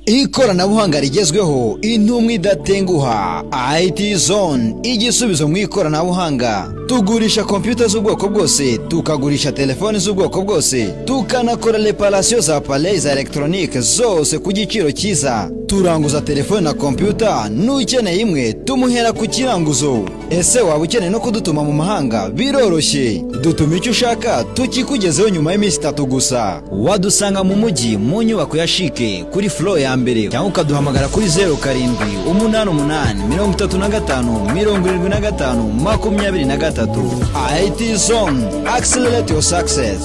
Ikoranabuhanga rigezweho, intumwa idatenguha, IT Zone, igisubizo mu ikoranabuhanga. Tugurisha kompiyuta z'ubwoko bwose, tukagurisha telefoni z'ubwoko bwose, tukanakora réparation za appareils za électronique zose ku giciro cyiza. Turanguza telefone na kompiyuta, n'ukeneye imwe tumuhera ku kiranguzo. Ese waba ukeneye no kudutuma mu mahanga? Biroroshye, dutuma icyo ushaka tukikugezeho nyuma y'iminsi 3 gusa. Wadusanga mu mujyi mu nyubako ya CHIC kuri floor ya mbere, cyangwa ukaduhamagara kuri 07 88 35 75 23. IT Zone, accelerate your success.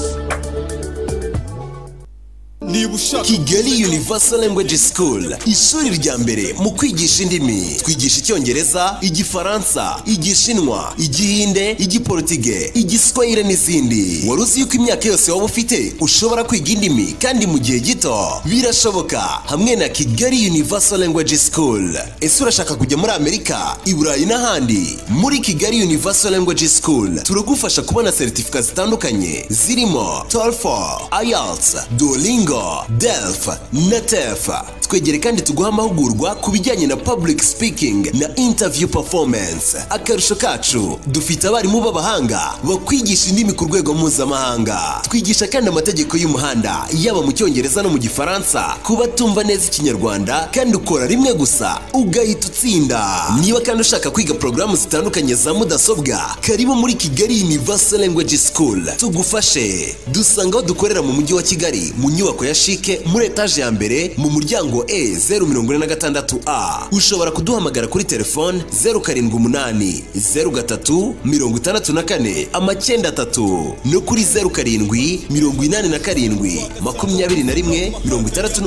Kigali Universal Language School, ishuri rya mbere mu kwigisha indimi. Twigisha Icyongereza, Igifaransa, Igishinwa, Igihinde, Igiportige, Igiswahili n'izindi. Wari uzi yuko imyaka yose waba ufite ushobora kwiga indimi kandi mu gihe gito? Birashoboka hamwe na Kigali Universal Language School. Ese urashaka kujya muri Amerika, i Burayi n'ahandi? Muri Kigali Universal Language School turagufasha kubona certificate zitandukanye zirimo TOEFL, IELTS, Duolingo, DELF na TEF. Twegere kandi tuguha amahugurwa ku bijyanye na public speaking na interview performance. Akarusho kacu, dufite abarimu b'abahanga bakwigisha indimi ku rwego mpuzamahanga. Twigisha kandi amategeko y'umuhanda yaba mu Cyongereza no mu Gifaransa ku batumva neza Ikinyarwanda, kandi ukora rimwe gusa ugahita utsinda. Niba kandi ushaka kwiga porogaramu zitandukanye za mudasobwa, karibu muri Kigali Universal Language School tugufashe. Dusanga aho dukorera mu mujyi wa Kigali mu nyubako ya CHIC muri etaje ya mbere mu muryango E 046A. Ushobora kuduhamagara kuri telefone 078 03 64 93 no kuri 07 87 21 68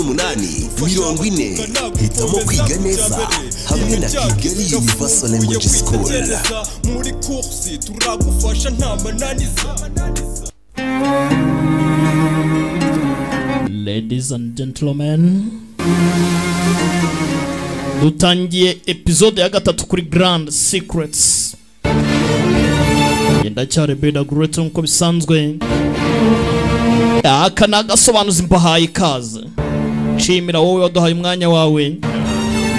40. Hitamo kwiga neza hamwe na Kigali Universal Language School. Muri course turagufasha nta mananiza. Ladies and gentlemen, dutangiye episode ya 3 kuri Grand Secrets. Ndacyari Beda Great nkuko bisanzwe. Aka nagasobanuza imbahaye ikaze. Nshimira wowe waduhaye umwanya wawe.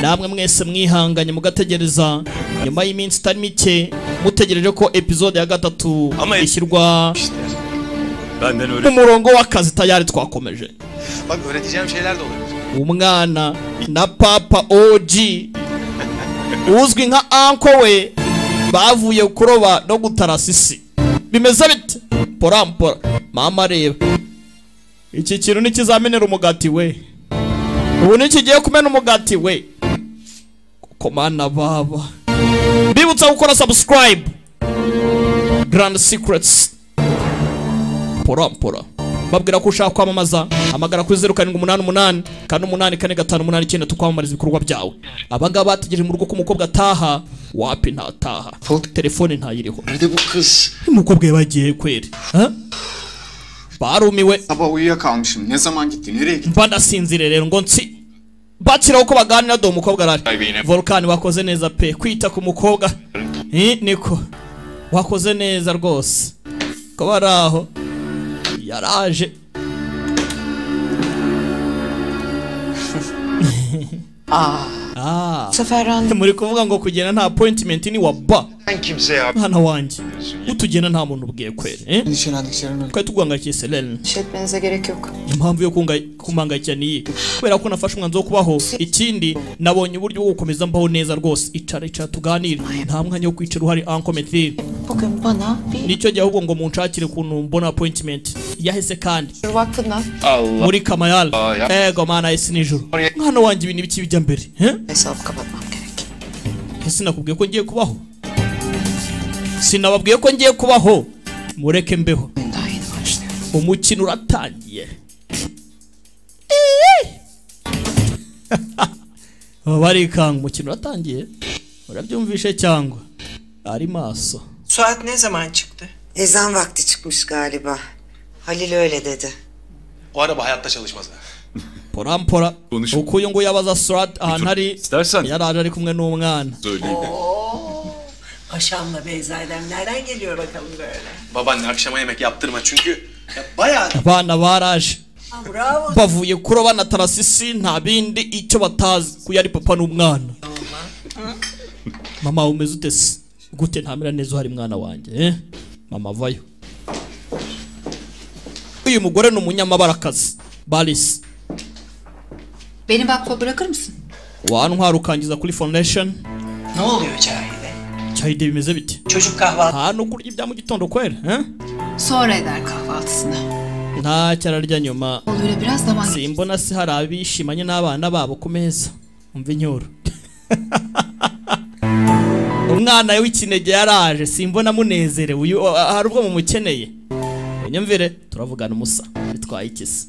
Namwe mwese mwihanganye mugategereza nyuma y'iminsi itari mike mutegereje ko episode ya 3 ishyirwa mu murongo w'akazi. Tayari twakomeje. Bak öğreteceğim şeyler de olabilir. Umwana na Papa OG uzwi nka anko we bavuye kuroba no gutarasa isi. Bimeze bite? Pora mpora. Mama reba, iki kintu nikizamenera umugati we. Ubu nikigiye kumena umugati we. Kuko mana baba, bibutsa gukora subscribe. Grand Secrets. Pora mpora. Babwira ko ushaka kwamamaza, hamagara kuri 0788 48 45 89 tukwamamariza ibikorwa byawe. Abangaba bategereje mu rugo ko umukobwa ataha, wapi ntataha. Telefone ntayiriho. Umukobwa yabagiye kweri. Ha? Barumiwe. Sabah uyuyakalmışım. Ne zaman gitti? Nereye gitti? Mba ndasinzire rero ngo nsi bakira uko baganira do umukobwa arari. Volkan wakoze neza pe kwita ku mukobwa. Niko wakoze neza rwose. Ko baraho yaraje. Muri kuvuga ngo kugenda nta appointment ni wa ba. Mwana wanjye utugenda nta muntu ubwiye kwere. Twari tuguhangayikiye Selene. Etmenize gerek yok. Impamvu yo kumpangayikira ni iyi, kubera ko nafashe umwanzuro wo kubaho. Ikindi nabonye uburyo bwo gukomeza mbaho neza rwose. Icara icara tuganire, nta mwanya wo kwicara uhari Uncle Metin. Bugün bana bir Nicyo gihe ahubwo ngo munshakire ukuntu mbona appointment yahese kandi muri Kamayal. Ego mana isi nijoro. Mwana wanjye ibintu biki bijya mbere? Hesabı kapatmam gerek. Ese nakubwiye ko ngiye kubaho? Sinababwiye ko ngiye kubaho. Mureke mbeho. Umukino uratangiye. Barikanga umukino uratangiye. Urabyumvishe cyangwa ari maso. Suat ne zaman çıktı? Ezan vakti çıkmış galiba. Halil öyle dedi. O araba hayatta çalışmaz. Pora mpora. Uko ngo yabaza Suat ahantu ari yaraje ari kumwe n'umwana. Paşamla Beyzadem nereden geliyor bakalım böyle? Babaanne akşama yemek yaptırma çünkü ya bayağı abana baraje. Bravo. Bavuye kuroba na tarasisi, nta bindi icyo batazi ko yari papa n'umwana. Mama umeze ute se? Gute ntamera neza uhari mwana wanjye, eh? Mama vayo. Uyu mugore ni umunyamabarakazi Baris. Beni vakfa bırakır mısın? Wantwara ukangiza kuri foundation. Ne oluyor Cahide? Cahide bimeze bite? Çocuk kahvaltı. Ha no kurya ibya mu gitondo kwera, eh? Sonra eder kahvaltısını. Ntacyo ararya nyuma. Oğluyla biraz zaman. Simbona se hari abishimanye n'abana babo ku meza. Umva inyoro. Umwana w'ikinege yaraje, simbona munezerewe. Uyu hari ubwo mumukeneye. Unyumvire turavugana umusa. Bitwaye iki se?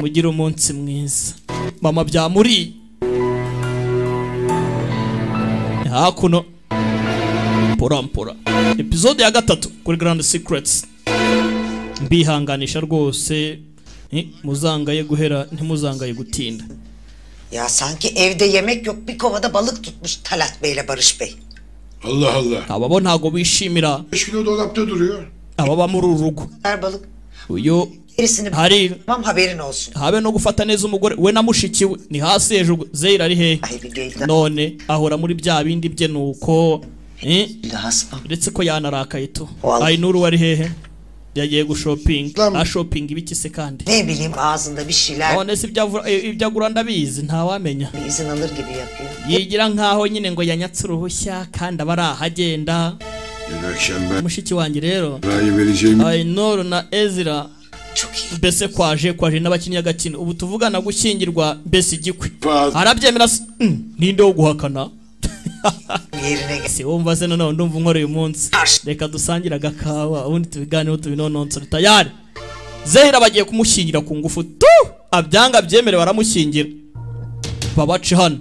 Mugire umunsi mwiza. Mama byamuri. Hakuno. Porampora. Episode ya 3 kuri Grand Secrets. Mbihanganisha rwose, muzangaye guhera ntimuzangaye gutinda. Ya sanki evde yemek yok, bir kovada balık tutmuş Talat Bey'le Barış Bey. Allah Allah. Aba bo ntago bishimira. 5 kilo dolapta duruyor. Aba ba muri uru rugo. Her balık. Uyu gerisini hari tamam haberin olsun. Habe no gufata neza umugore we na mushiki we ni hasi hejuru. Zeyra ari he? None ahora muri bya bindi bye nuko uretse ko yanarakaye tu. Aynuru wari hehe? Yagiye gushopping. Ashopping ibiki se kandi? Ne bileyim ağzında bir şeyler. None se ibyagura ndabizi ntawamenya. İzin alır gibi yapıyor. Yigira nkaho nyine ngo yanyatse uruhushya kandi aba arahagenda. Dün akşam ben mushiki wanjye rero vereceğim. Aynuru na Ezra mbese kwaje n'abakinnyi agakino ubu tuvugana gushyingirwa mbese igikwe arabyemera. Ninde wo guhakana? Si wumva se noneho ndumva unkoreye umunsi. Reka dusangire agakawa ubundi tubiganireho tubinononsore tayari. Zehira bagiye kumushyingira ku ngufu tu abyanga byemere baramushyingira. Babace hano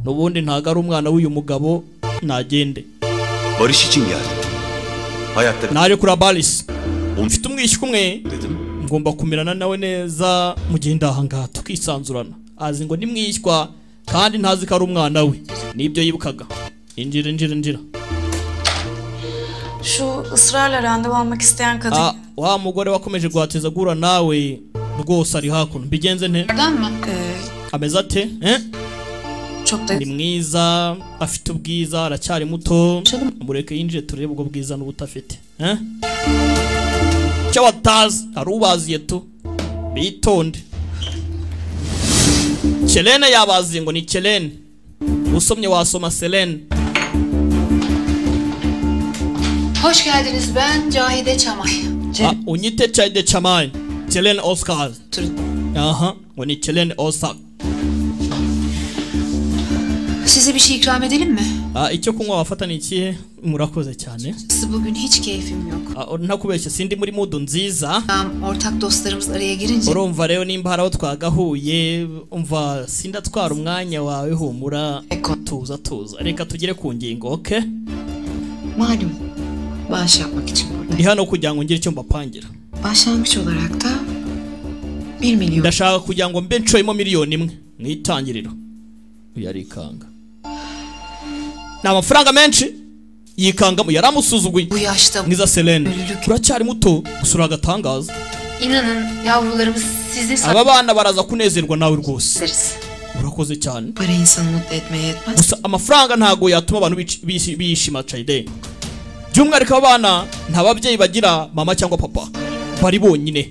n'ubundi ntago ari umwana w'uyu mugabo nagende. Barış için geldim. Hayatta naje kuri Baris. Mfite umwishywa umwe ngomba kumirana nawe neza mu gihe ndahangaha tukisanzurana. Azi ngo nimwishywa kandi ntazi ko ari umwana we. Nibyo yibukaga. Injira injira injira. Şu ısrarla randevu almak isteyen kadın. Wa mugore wakomeje guhateza gura nawe rwose ari hakuno. Mbigenze nte? Ameze ate? Eh? Çok da ni mwiza, afite ubwiza, aracyari muto. Mureke yinjire turebe ubwo bwiza n'ubutafite. Eh? Cyo batazi, arubaziye tu. Bitonde. Selene yabaziye ngo ni Selene. Usomye wasoma Selene. Hoş geldiniz, ben Cahide Çamay. Unyite Cahide Çamay. Selene Oscar. Aha, ngo ni Selene Oscar. Size bir şey ikram edelim mi? Icyo kunywa wafata ni ikihe? Murakoze cyane. Bugün hiç keyfim yok. Ntakubeshya sindi muri mood nziza. Ortak dostlarımız araya girince. Urumva rero nimba haraho twagahuye, umva sindatwara umwanya wawe humura. Tuza tuza. Reka tugere ku ngingo, okay? Malum bağış yapmak için buradayım. Ndi hano kugira ngo ngire icyo mbapangira. Başlangıç olarak da 1 milyon. Ndashaka kugira ngo mbe ncoyemo miliyoni 1 mu itangiriro. Yarikanga. Ni amafaranga menshi yikangamo, yaramusuzuguye. Mwiza Selene, uracyari muto gusura agatangaza. İnanın yavrularımız sizi aba bana baraza kunezerwa nawe rwose. Urakoze cyane. Para insanı mutlu etmeye yetmez. Gusa amafaranga ntago yatuma abantu bishima Cahide. By'umwihariko abana nta babyeyi bagira, mama cyangwa papa bari bonyine.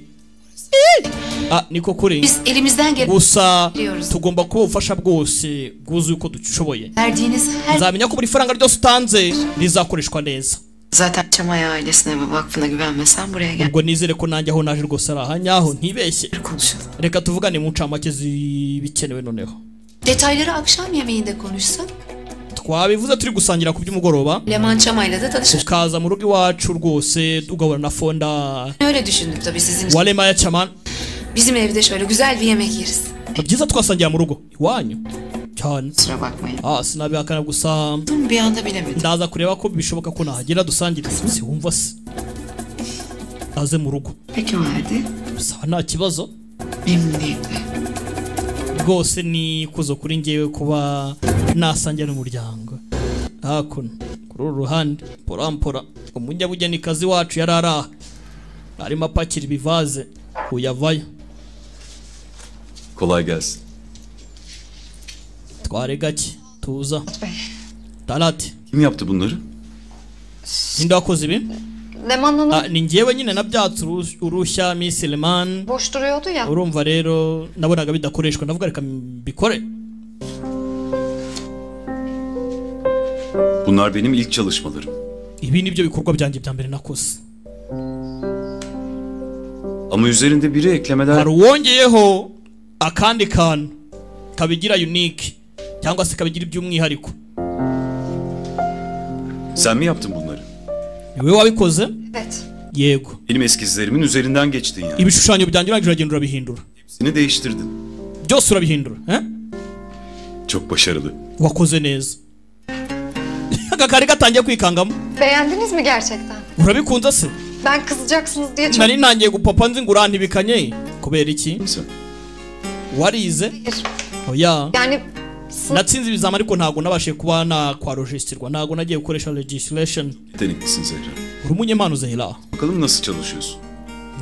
Niko kuri. Biz elimizden geleni gusa tugomba kuba ubufasha bwose bwuzuye uko dushoboye. Nzamenya ko buri faranga ryose utanze rizakoreshwa neza. Zaten Çamay ailesine ve vakfına güvenmesem buraya gel. Ubwo nizere ko nanjye aho naje rwose ari ahanyaho ntibeshye. Reka tuvugane mu ncamake z'ibikenewe noneho. Detayları akşam yemeğinde konuşsak. Twabivuze turi gusangira ku by'umugoroba. Leman Çamay'la da tanışmış. Ukaza mu rugo iwacu rwose ugahura na Fonda. Öyle düşündüm tabii sizin. Walemaya Çaman. Bizim evde şöyle güzel bir yemek yeriz. Byiza twasangira mu rugo iwanyu cyane. Kusura bakmayın. Sinabihakana gusa. Bir anda bilemedim. Ndaza kureba ko bishoboka ko nahagera dusangire. Si wumva se. Aze mu rugo. Peki o halde. Sawa nta kibazo. Memnuniyetle. Rwose ni kuzo kuri ngewe kuba nasangira n'umuryango. Hakuno kuri uru ruhande porampora umunyabugenikazi wacu yararaha arimo apakira ibivaze uyavayo. Kolay gelsin. Tware gake tuza. Talat. Kim yaptı bunları? Ninde wakoze ibi? Leman Hanım Ni njyewe nyine nabyatse urushya Miss Leman. boş duruyordu ya. Urumva rero nabonaga bidakoreshwa ndavuga reka mbikore. Bunlar benim ilk çalışmalarım. Ibi nibyo bikorwa byanjye bya mbere nakoze. Ama üzerinde biri eklemeler. Hari uwongeyeho akandi kantu kabigira unique cyangwa se kabigira iby'umwihariko. Sen mi yaptın bunları? Niwe wabikoze? Evet. Yego. Benim eskizlerimin üzerinden geçtin yani. Ibishushanyo byanjye urangije uragenda urabihindura. Hepsini değiştirdin. Byose urabihindura, he? Çok başarılı. Wakoze neza. Aka kari gatangiye kwikangamo. Beğendiniz mi gerçekten? Urabikunze se? Ben kızacaksınız diye çok... Nari ntangiye gupapa nzi ngo urantibikanye. Kubera iki? Warize? Oya. Yani natsinze ibizami ariko ntago nabashije kuba nakwarojestirwa, ntago nagiye gukoresha legislation. Yeteneklisin Zehra. Uri umunyempano Zehra. Bakalım nasıl çalışıyorsun?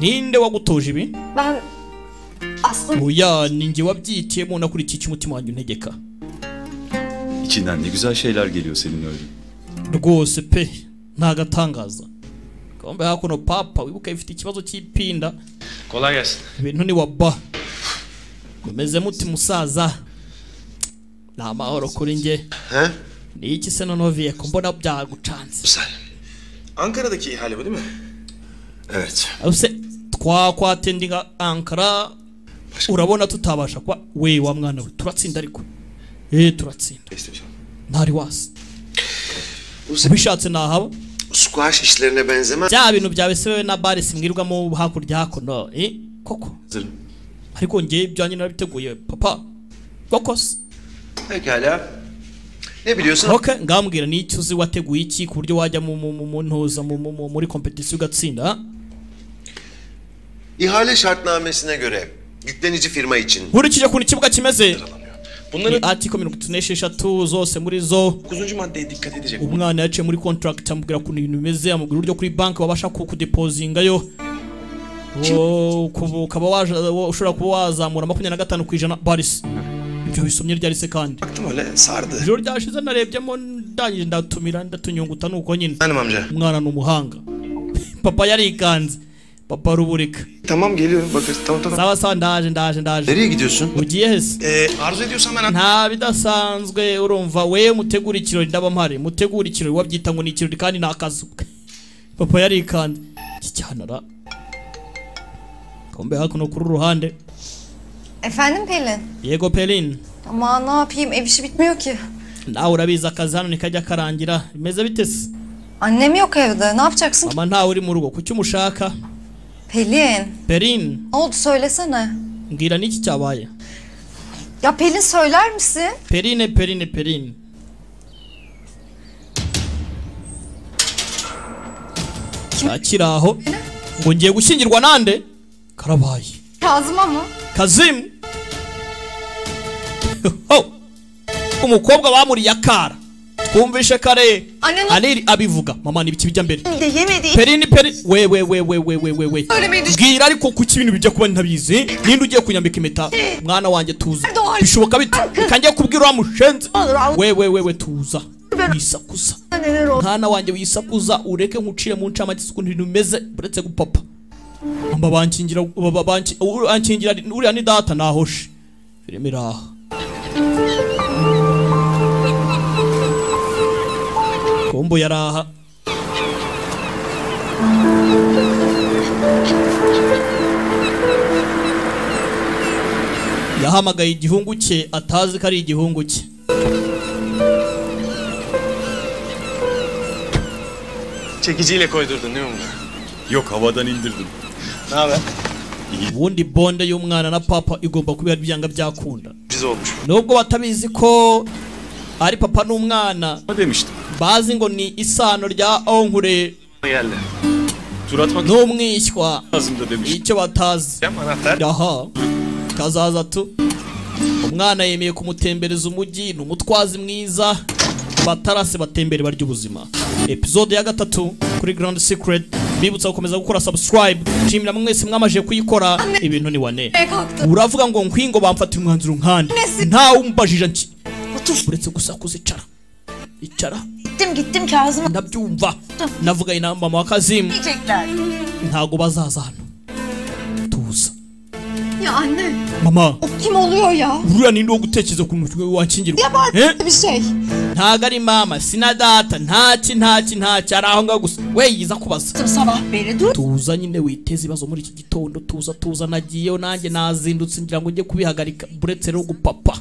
Ninde wagutoje ibi? Ben aslında... Oya, ninjye wabyitiyemo nakurikiye icyo umutima wanjye untegeka. İçinden ne güzel şeyler geliyor senin öyle. Rwose pe, ntagatangaza. Kombe hakuno papa wibuka ifite ikibazo cy'ipinda. Kolay gelsin. Ibintu ni waba. Mumeze muti musaza. Nta mahoro kuri njye. He? Ni iki se noneho viye ko mbona byagucanze? Ankara'daki ihale bu değil mi? Evet. Use twakwatendinga Ankara urabona tutabasha kwa we wa mwana we turatsinda ariko. Turatsinda. Ntari wasi. Ubishatse nahaba. Squash işlerine benzemez. Bya bintu byawe se na Baris mwirwamo hakurya hakuno. Koko. Ariko ngiye ibyanjye narabiteguye papa. Koko se. Pekala. Ne biliyorsun? Okay, ngambwira ni icyo uzi wateguye iki ku buryo wajya mu ntoza muri competition ugatsinda? İhale şartnamesine göre yüklenici firma için. Nkurikije ukuntu ikibuga kimeze. Bunların article 36 zose muri zo. 9. maddeye dikkat edecek. Umwana yaciye muri contract amubwira ukuntu ibintu bimeze, amubwira uburyo kuri bank babasha kudepozingayo. Ukaba ushobora kuba wazamura 25% Baris. Ibyo bisomye ryari se kandi? Baktım öyle sardı. Ijoro ryashize narebyemo ndangije ndatumira ndatunyunguta nuko nyine. Hanım amca. Umwana ni umuhanga. Papa yarikanze. Papa ruburika. Tamam geliyorum bakarız. Tamam tamam. Sawa sawa ndaje ndaje ndaje. Nereye gidiyorsun? Ugiye hese? Arzu ediyorsan ben nta bidasanzwe urumva we mutegura ikirori ndaba mpari. Mutegura ikirori wabyita ngo ni ikirori kandi ni akazu. Papa yarikanze. Kicyanara. Kombe hakuno kuri ruhande. Efendim Pelin? Yego Pelin. Ama ne yapayım ev işi bitmiyor ki. Nawe urabizi akazi hano ntikajya karangira. Bimeze bitese? Annem yok evde. Ne yapacaksın? Mama ntawe uri mu rugo. Kuki umushaka? Pelin. Pelin. Ne oldu söylesene. Mbwira niki cyabaye? Ya Pelin söyler misin? Peline Peline Pelin. Akiri aho ngo ngiye gushyingirwa nande? Karabaye. Kazım'a mı? Kazim. Umukobwa bamuriye akara. Twumvishe kare. Aliri abivuga. Mama nibiki bijya mbere. Perini Perin we we we we we we we we. Bwira ariko kuki ibintu bijya kuba ntabizi? Ninde ugiye kunyambika impeta? Mwana wanjye tuza. Bishoboka bite? Kangiye kubwira wa mushenzi. We we we we tuza. Wisakuza. Mwana wanjye wisakuza ureke nkucire mu ncamake ukuntu ibintu bimeze buretse gupapa. Amba bankingira bankingira uriya ni data nahoshe. Filime iraha. Kombo yaraha. Yahamagaye igihungu cye atazi ko ari igihungu cye. Çekiciyle koydurdun değil mi bunu? Yok havadan indirdim. Ne haber? Ubundi bonde y'umwana na papa igomba kuba byanga byakunda. Biz olmuş. Nubwo batabizi ko ari papa n'umwana. Demiştim. Bazi ngo ni isano rya onkure. Geldi. Tur atmak n'umwishywa. Lazım da demiştim. Icyo batazi. Anahtar. Aha. Kazaza tu. Umwana yemeye kumutembereza umujyi, ni umutwazi mwiza. Batarase batembere barya ubuzima. Episode ya 3 kuri Grand Secret. Bibutsa gukomeza gukora subscribe. Nshimira mwese mwamaje kuyikora. Ibintu ni wane. Uravuga ngo nkwingo bamfata umwanzuro nkande. Nta umbajije nki. Uretse gusakuza icara. Icara. Gittim gittim Kazım. Ndabyumva. Navuga inama mama wa Kazim. Ntago bazaza hano. Tuza. Ya anne. Mama. O kim oluyor ya? Uriya ninde wo gutekereza ku mutwe wankingirwa? Ya bir şey. Ntago ari mama, sina data, ntaki ntaki ntaki ari aho ngaho gusa. We yiza kubaza. Sabah beri dur. Tuza nyine witeze ibibazo muri iki gitondo, tuza tuza nagiyeyo nanjye nazindutse ngira ngo njye kubihagarika buretse rero gupapa.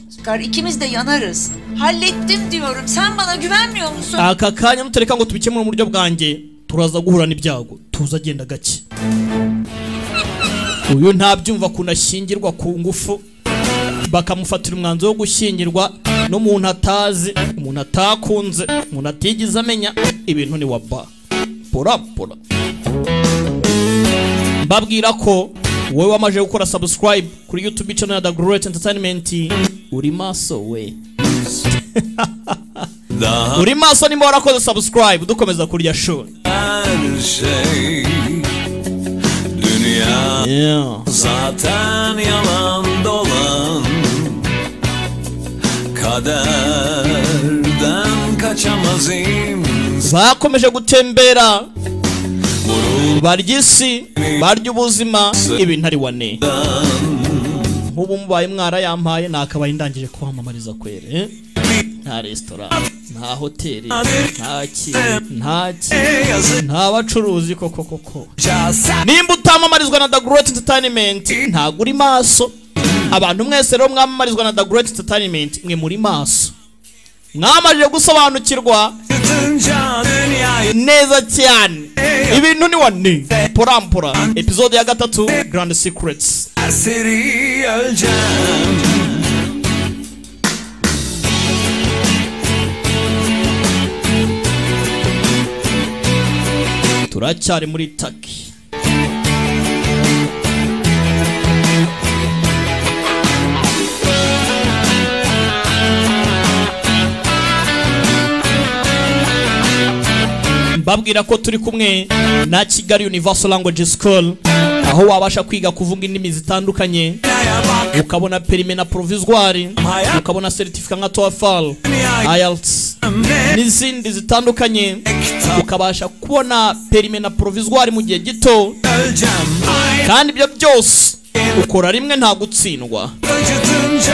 İkimiz de yanarız. Hallettim diyorum. Sen bana güvenmiyor musun? Aka kanya nutareka ngo tubikemure mu buryo bwanjye, turaza guhura n'ibyago. Tuza genda gake. Uyu ntabyumva kunashyingirwa ku ngufu, bakamufatira umwanzuro wo gushyingirwa n'umuntu atazi, umuntu atakunze, umuntu atigeze amenya. Ibintu ni waba pora pora. Mbabwira ko wowe wamaje gukora subscribe kuri YouTube channel ya The Great Entertainment, uri maso we. Uri maso nimba warakoze subscribe. Dukomeza kurya show. Dünya yeah. Zaten yalan dolan, kaderden kaçamaz insan. Bakomeje gutembera barya isi, barya ubuzima, ibintu ari wane. Nk'ubu mubaye mwarayampaye nakabaye ndangije kwamamariza kwere. Nta resitora, nta hoteli, nta ki, nta ki, nta bacuruzi koko koko. Nimba utamamarizwa na The Great Entertainment ntago uri maso. Abantu mwese rero mwamamarizwa na The Great Entertainment mwe muri maso. Mwamaje gusobanukirwa neza cyane. Ibintu ni wane. Pora pora. Episode ya 3 Grand Secrets. Turacyari muri Turkey. Mbabwira ko turi kumwe na Kigali Universal Language School, aho wabasha kwiga kuvuga indimi zitandukanye, ukabona permis na provisoire, ukabona certificat nka TOEFL, IELTS n'izindi zitandukanye, ukabasha kubona permis na provisoire mu gihe gito, kandi ibyo byose ukora rimwe nta gutsindwa.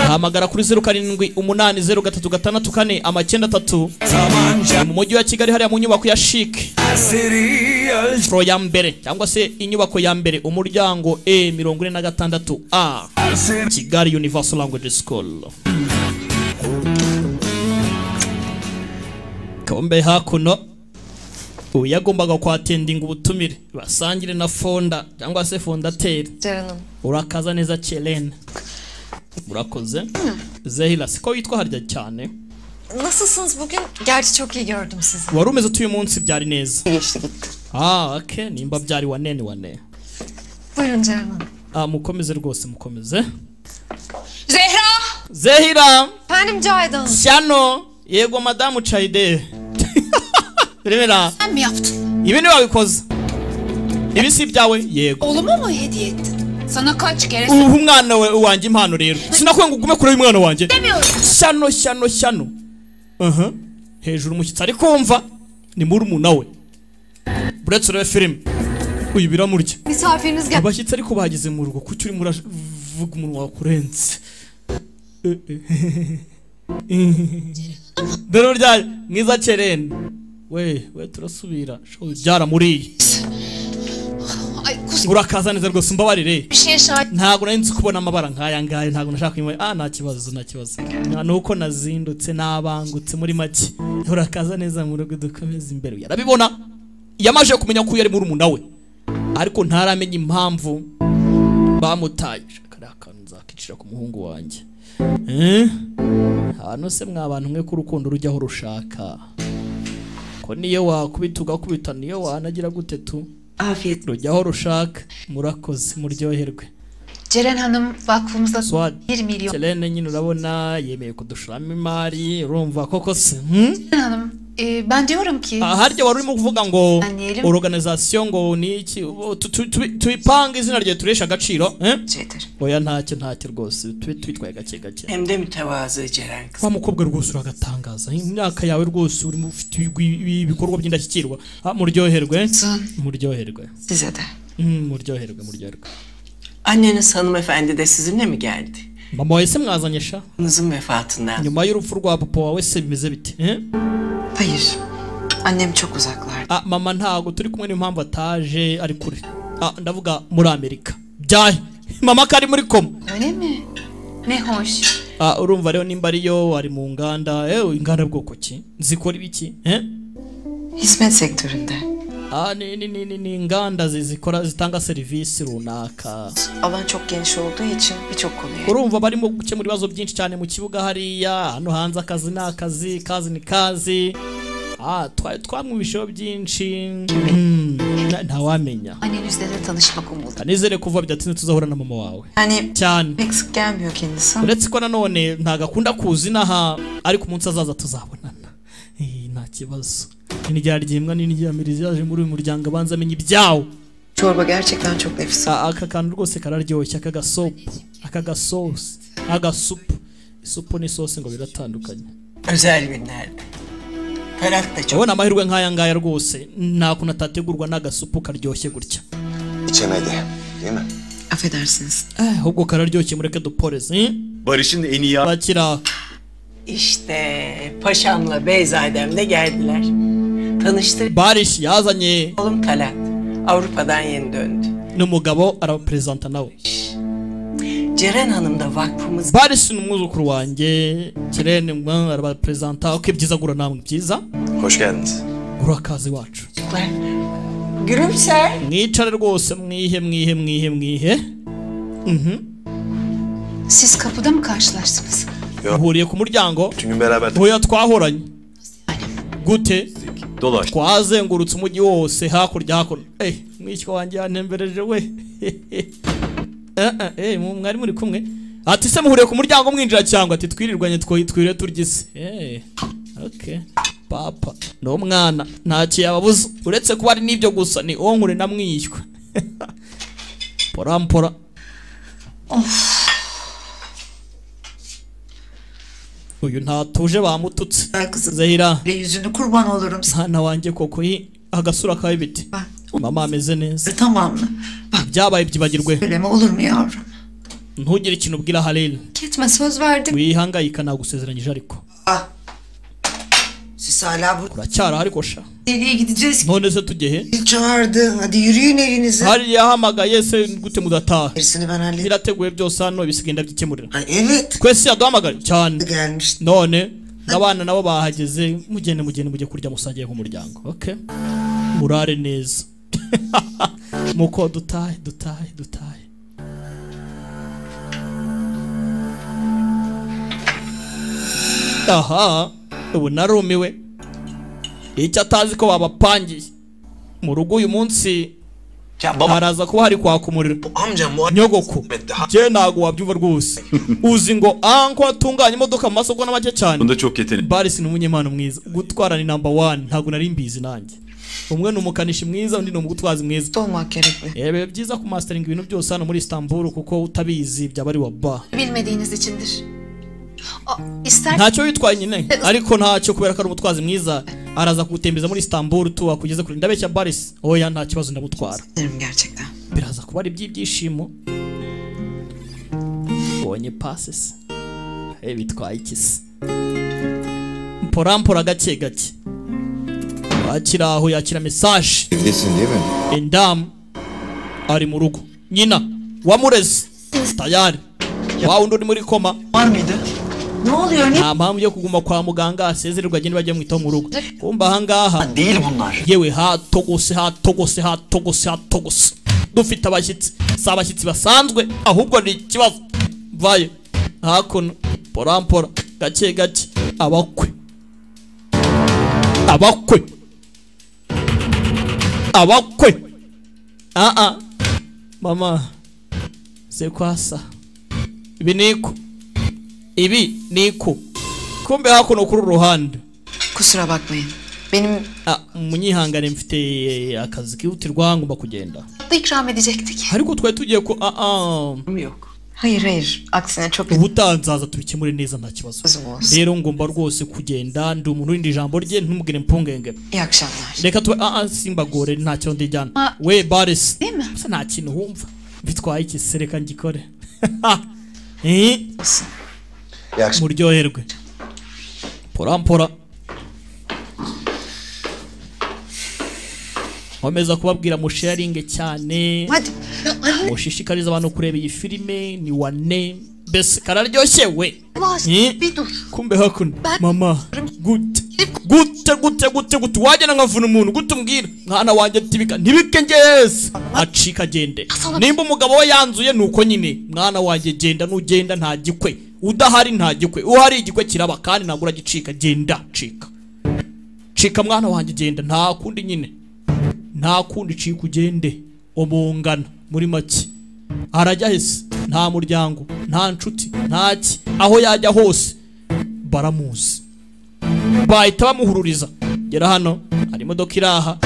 Hamagara kuri 07 8 0 3 6 4 93 mu mujyi wa Kigali, hariya mu nyubako ya Chic Pro ya mbere cyangwa se inyubako ya mbere, umuryango E 46 A, Kigali Universal Language School. Kombe hakuno uyagombaga kwatendinga ubutumire basangire na fonda cyangwa se fondateur. Urakaza neza Chelene. Murakoze. Zehila siko witwa harya cyane. Nasılsınız bugün? Gerçi çok iyi gördüm sizi. Wari umeze uyu munsi byari neza. Ah, okay, nimba byari wane ni wane. Buyurun Ceren Hanım. Ah, mukomeze rwose mukomeze. Zehra! Zehira! Efendim Cahide Hanım. Shano, yego madamu Cahide. Remera. Sen mi yaptın? Ibi ni wabikoze. Ibi si ibyawe? Yego. Oğluma mı hediye ettin? Sana kaç kere ubu umwana we wanjye impano rero. Sinakwiye ngo ugume kure y'umwana wanjye. Shano shano shano. Hejuru umushyitsi ari kumva ni murumuna we. Buretse urebe filime. Uyu biramurya. Misafiriniz gel. Abashyitsi ariko bageze mu rugo kuki urimo uravuga umunwa wakurenze. Dore urya mwiza Ceren. We we turasubira. Byaramuriye. Urakaza neza rwose umbabarire. Ntago nari nzi kubona amabara nkaya ngaya, ntago nashaka kunywa. Ah, nta kibazo nta kibazo. Nuko nazindutse nabangutse muri make. Urakaza neza mu rugo dukomeza imbere. Yarabibona. Yamaje kumenya ko yari murumuna we. Ariko ntaramenya impamvu bamutaye. Kariya kantu nzakicira ku muhungu wanjye. Hano se mwa bantu mwe ko urukundo rujyaho rushaka. Ko niyo wakubita ugakubita niyo wanagira gute tu. Afiyet. Rujyaho rushaka. Murakoze muryoherwe. Ceren Hanım vakfımıza 1 milyon. Ceren nyine urabona yemeye kudushiramo imari, urumva koko se. Ceren Hanım Ben diyorum ki Harya wari urimo kuvuga ngo organization ngo ni iki, tuyipange izina rye turesha agaciro, eh? Oya ntacyo ntacyo rwose, tube twitwaye gake gake. Hem de mütevazı Ceren kız. Wa mukobwa rwose uragatangaza, imyaka yawe rwose urimo ufite ibikorwa by'indashyikirwa. Muryoherwe, muryoherwe. Size de. Muryoherwe, muryoherwe. Anneniz hanımefendi de sizinle mi geldi? Mama wawe se mwazanye sha? Kızın vefatından. Nyuma y'urupfu rwa papa wawe se bimeze bite? Hayır. Annem çok uzaklarda. Mama ntago turi kumwe, niyo mpamvu ataje, ari kure. Ndavuga muri Amerika. Byahe. Mama kari muri koma. Öyle mi? Ne hoş. Urumva rero nimba ariyo ari mu nganda, inganda bwoko ki? Zikora ibiki? Hizmet sektöründe. Ni inganda zikora zitanga serivisi runaka. Alan çok geniş olduğu için birçok konuya. Urumva barimo gukemura ibibazo byinshi cyane mu kibuga hariya, hano hanze akazi ni akazi, kazi ni kazi. Twamwibisheho byinshi. Ntawamenya. Annenizle de tanışmak umudum. Nizere kuva bidatinze tuzahura na mama wawe. Yani cyane. Pek sık gelmiyor kendisi. Uretse ko nanone ntagakunda kuza inaha, ariko umunsi azaza tuzabonana. Nta kibazo. Nijya ryimwa n'indyamirizi yaje muri uyu muryango abanza amenye ibyawo. Çorba gerçekten çok nefis. Aka kantu rwose kararyoshye, aka gasopu, aka gasosi, agasupu. Isupu n'isosi ngo biratandukanye. Özel günlerde. Talat da çok. Ubona amahirwe nk'aya ngaya rwose nta kuntu atategurwa n'agasupu karyoshye gutya. İçemedi, değil mi? Affedersiniz. Ahubwo kararyoshye, mureke duporeze. Barış'ın en iyi bakira. İşte paşamla beyzadem de geldiler. Tanıştır. Barış yazanye. Oğlum Talat Avrupa'dan yeni döndü. N'umugabo arabaprezanta nawe. Ceren Hanım da vakfımız. Barış n'umwuzukuru wanjye Ceren arabaprezanta. Okay, byiza gura namwe byiza. Hoş geldiniz. Urakazi wacu. Gülümser. Mwicare rwose, mwihe mwihe mwihe mwihe. Siz kapıda mı karşılaştınız? Muhuriye ku muryango. Çünkü beraber. Oya twahoranye. Gute? Dolaş. Twazengurutse umujyi wose hakurya hakuno. Mwishywa wanjye yantembereje we. Mwari muri kumwe. Ati se muhuriye ku muryango mwinjira cyangwa ati twirirwanye twire turgise. Okay. Papa no mwana ntacyo yababuza uretse kuba ari nibyo gusa ni onkure na mwishywa. Pora mpora. Uyu ntatuje bamututse. Zehira. Yüzünü kurban olurum. Mwana wanjye koko agasura kawe bite? Mama ameze neza. Tamam mı? Byabaye byibagirwe. Söyleme olur mu yavrum? Ntugire ikintu ubwira Halil. Gitme, söz verdim. Wihangayika nagusezeranyije ariko. Siz hala burada. Uracyari ariko sha. Nereye gideceğiz? None se tujye he? Çağırdı. Hadi yürüyün evinize. Hari yahamagaye se gute mudataha? Gerisini ben hallederim. Birateguye byose hano ibisigenda byikemurira. Evet. Kwese yaduhamagaye cyane. Gelmiş. None n'abana nabo bahageze, mugende mugende mujye kurya musangiye nk'umuryango. Okay. Murare neza. Muko dutahe dutahe dutahe. Aha, ubu narumiwe. Icyo atazi ko babapangiye mu rugo uyu munsi haraza kuba hari kwaka umuriro. Nyogoko je ntago wabyumva rwose. Uzi ngo anko atunganya imodoka mu masoko n'amake cyane. Bunda çok yetenekli. Baris ni umunyempano mwiza, gutwara ni number 1, ntago nari mbizi nanjye. Umwe ni umukanishi mwiza, undi ni umugutwazi mwiza. Olmak gerekli. Biba byiza ku mastering ibintu byose hano muri Istanbul kuko utabizi byaba ari wa ba. Bilmediğiniz içindir. İster ntacyo witwaye nyine ariko ntacyo kubera ko ari umutwazi mwiza araza kugutembeza muri Istanbul tu akugeze kuri ndabeshya Baris. Oya nta kibazo ndamutwara. Gerçekten. Biraza kuba ari iby'ibyishimo. Bonye passes. Bitwaye ikisi. Mpora mpora gake gake. Akira aho yakira message. Evdesin değil mi? Endam ari mu rugo. Nyina wamureze tayari. Wa undi uri muri koma. Var mıydı? Ne oluyor ne? Nta mpamvu yo kuguma kwa muganga, asezererwa agende bajye mwitaho mu rugo. Kumba ahangaha değil bunlar. Yewe hatogose hatogose hatogose hatogose. Dufite abashyitsi, si abashyitsi basanzwe ahubwo ni ikibazo. Vayo hakuno pora mpora gake gake abakwe. Abakwe. Abakwe. Mama c'est quoi ça? Ibi niko. Ibi niko. Kumbe hakuno kuri ruhande. Kusura bakmayın. Benim Munyihangane mfite akazi kihutirwa, ngomba kugenda. tatlı ikram edecektik. Ariko twari tugiye ku Yok. Hayır hayır. Aksine çok Ubutaha nzaza tubikemure neza, nta kibazo. Olsun. Rero ngomba rwose kugenda, ndi umuntu w'indi ijambo rye, ntumubwire impungenge. İyi akşamlar. Reka tube simbagore, ntacyo ndijyana. We Baris, gusa nta kintu wumva bitwaye iki se? Reka ngikore. Eh? Muryoherwe. Pora mpora nkomeza kubabwira musharinge cyane, mushishikariza abantu kureba iyi filime ni wane, mbese kararyoshye we. Eh? Kumbe hakuno mama, gute gute gute gute gute wagenda nkavuna umuntu gute? Umbwira mwana wanjye tibika ntibike ngeze acika agende. Nimba umugabo we yanzuye nuko nyine, mwana wanjye genda, nugenda nta gikwe, udahari nta gikwe, uhari igikwe kiraba kandi ntabwo uragicika. Genda cika cika mwana wanjye genda, nta kundi nyine, nta kundi, cika ugende umungana. Muri make arajya hese? Nta muryango, nta nshuti, nta ki, aho yajya hose baramuzi, bahita bamuhururiza. Gera hano hari imodoka iri aha,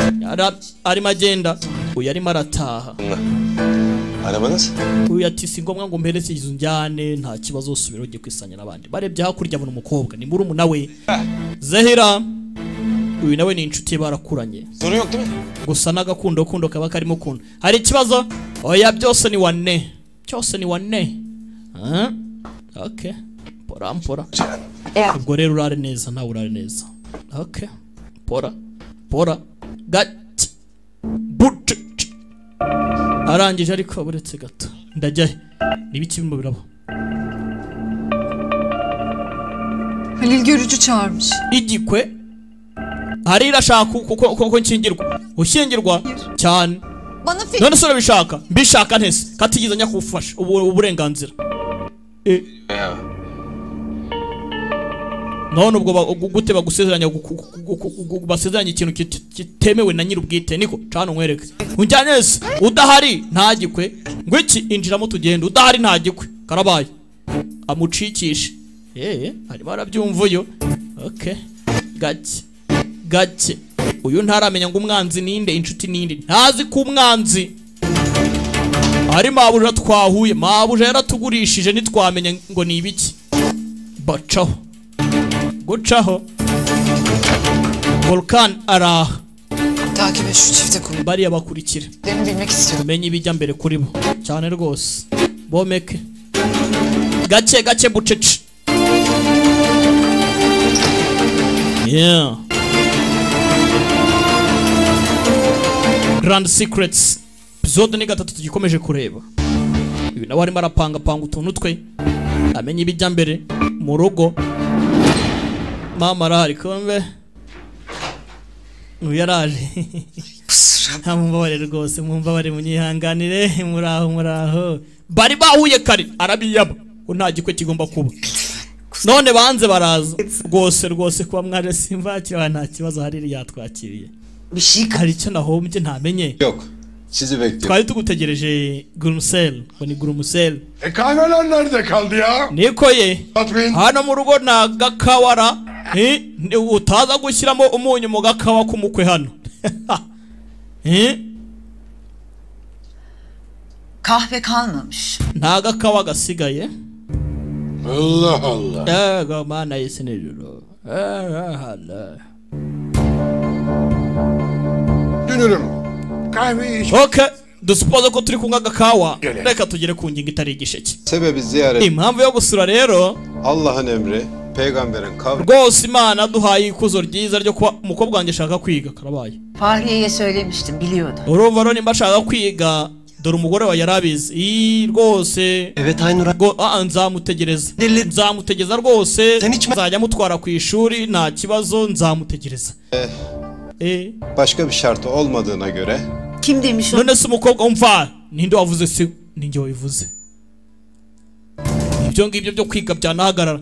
arimo agenda, uyu arimo arataha. Arabanız? Uyu ati si ngombwa ngo mpereze izo njyane, nta kibazo, subira ujye kwisanya n'abandi. Barebye hakurya abona umukobwa ni murumuna we Zehira. Uyu nawe ni inshuti ye, barakuranye. Sorun yok değil mi? Gusa n'agakundo kundo kaba karimo ukuntu. Hari ikibazo? Oya, byose ni wane, byose ni wane. Ah, okay, pora mpora. Ubwo rero urare neza, nawe urare neza. Okay, pora pora gati but arangije, ariko buretse gato, ndajya he? N'ibiki birimo biraba? Halil görücü çağırmış. Igikwe hari irashaka kuko nshyingirwa, ushyingirwa cyane. Bana fikir None se urabishaka? Mbishaka ntese katigeze njya kufasha uburenganzira. Ya. None ubwo gute bagusezeranya basezeranya ikintu kitemewe na nyir'ubwite? Niko cana nkwereke unjyane se, udahari nta gikwe. Ngo iki? Injiramo tugende, udahari nta gikwe. Karabaye, amucikishe. Arimo arabyumva uyu. Okay, gake gake, uyu ntaramenya ngo umwanzi ninde, inshuti ninde, ntazi ko umwanzi ari mabuja twahuye. Mabuja yaratugurishije ntitwamenya ngo ni ibiki. Bacaho gucaho, Volkan araha. Takip et şu çifte konu. Bariya bakurikira, Lerini bilmek istiyorum. tumenye ibijya mbere kuri bo cyane rwose. Bomeke gake gake bucece. Yeah. Grand Secrets episode ni 3 tugikomeje kureba. Uyu nawe arimo arapangapanga utuntu twe, amenya ibijya mbere mu rugo. Mama arahari, kumbe uyu yaraje. Mumbabarire rwose, mumbabarire, munyihanganire. Muraho muraho. Bari bahuye kare arabiyaba ko nta gikwe kigomba kuba, none banze baraza rwose rwose. Kuba mwaje simvakira, nta kibazo, hari yatwakiriye. Hari icyo nahombye ntamenye? Yok. Sizi bekliyorum. Twari tugutegereje Gurumsel, ngo ni Gurumsel. E kahveler nerede kaldı ya? Niko ye, Tatmin. hano mu rugo nta gakawara. Utaza gushyiramo umunyu mu gakawa k'umukwe hano. Eh? Kahve kalmamış. Nta gakawa gasigaye. Allah Allah. Ego mana y'isi n'ijuru. Allah. Dünürüm. Kahveyi iç. Okay, dusupoze ko turi kunywa agakawa, reka tugere ku ngingo itari igisheke. Sebebi ziyaret. Impamvu yo gusura rero, Allah'ın emri, peygamberin kavli. Rwose Imana duhaye ikuzo ryiza ryo kuba umukobwa wanjye ashaka kwiga, karabaye. Fahriye'ye söylemiştim, biliyordu. Urumva rero nimba ashaka kwiga, dore umugore wa yarabizi. Ii rwose. Evet Aynur. Nzamutegereza. Nzamutegereza rwose. Nzajya mutwara ku ishuri, nta kibazo, nzamutegereza. Başka bir şartı olmadığına göre. Kim demiş o? None se umukobwa umva, ninde wavuze? Se ninjye wabivuze. Ibyo ngibyo byo kwiga byanahagarara.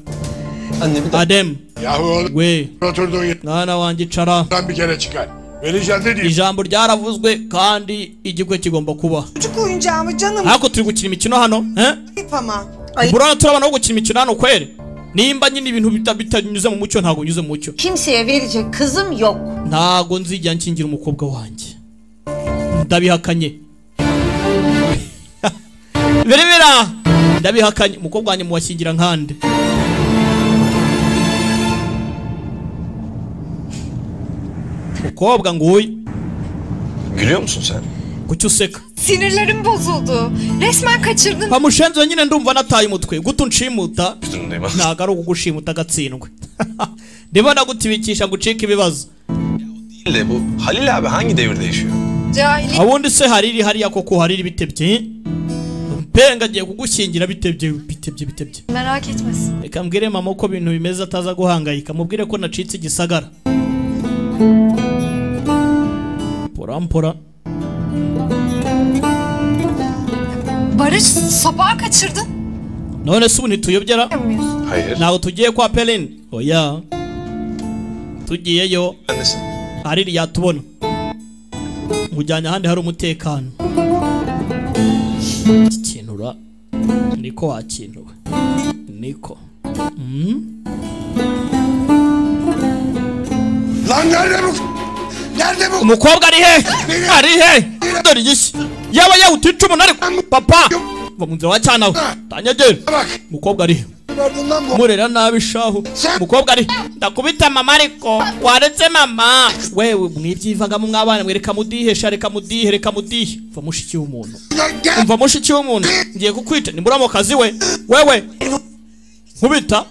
Anne bir Adem. Yahu oğlum. We Oturduğun yerden mwana wanjye icara. bir kere çıkar. Vereceğim ne diyeyim? Ijambo ryaravuzwe kandi igikwe kigomba kuba. Çocuk oyuncağımı canım. Ariko turi gukina imikino hano, eh? Ayıp ama. Burana turabana wo gukina imikino hano kweri. Nimba nyine ibintu bitanyuze mu mucyo ntago nyuze mu mucyo. Kimseye verecek kızım yok. Ntago nzijya nkingira umukobwa wanjye. Ndabihakanye. Berebera ndabihakanye umukobwa wanjye muwashyingira nkande. Umukobwa nguyu. Gülüyor musun sen? Kuki useka? Sinirlerim bozuldu. Resmen kaçırdın. Pamushenzo nyine ndumva nataye umutwe. Gutu nshimuta. Ntago ari ukugushimuta gatsindwe. Ndibona gutibikisha gucika ibibazo. Değil de bu Halil abi hangi devirde yaşıyor? Cahili. Abundi se hariri hariya koko hariri bitebye. Mpenga agiye kugushyingira bitebye bitebye bitebye. Merak etmesin. Reka mbwire mama uko ibintu bimeze ataza guhangayika. Mubwire ko nacitse igisagara. Pora mpora. Barış sabaha kaçırdın. None se ubu ntituyobyera? Hayır. Ntabwo tugiye kwa Pelin. Oya. Tugiyeyo. Hariri yatubona. Mujyanye ahandi hari umutekano. Ikintura niko wakintuwe. Niko. Lan nerede bu? Nerede bu? Umukobwa ari he? Ari he? Dore igishyi. Yaba yawutica umuntu ariko papa. Va mu nzira wa cyana we. Tanyagera. Umukobwa ari he? Murera nabi shahu. Umukobwa ari ndakubita mama ariko waretse mama. Wewe mwibyivangamo mwabana mwereka mudihe reka mudihe reka mudihe. Va mushiki w'umuntu. Umva mushiki w'umuntu. Ngiye kukwica nimbura mu kazi we. Wewe. Nkubita.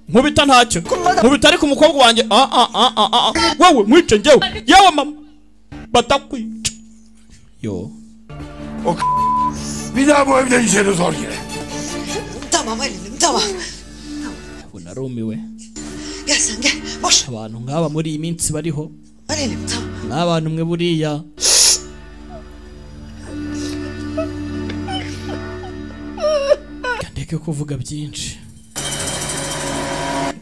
Nkubita ntacyo. Nkubita ariko umukobwa wanjye a wewe mwice njyewe. Yewe mama. Batakwica. Yo. O bir daha bu evden içeri zor girer. Tamam Halil'im tamam. Ubu narumiwe. Gel sen gel. Boş. Abantu nk'aba muri iyi minsi bariho. Halil'im tamam. N'abantu mwe buriya. Ndeke kuvuga byinshi.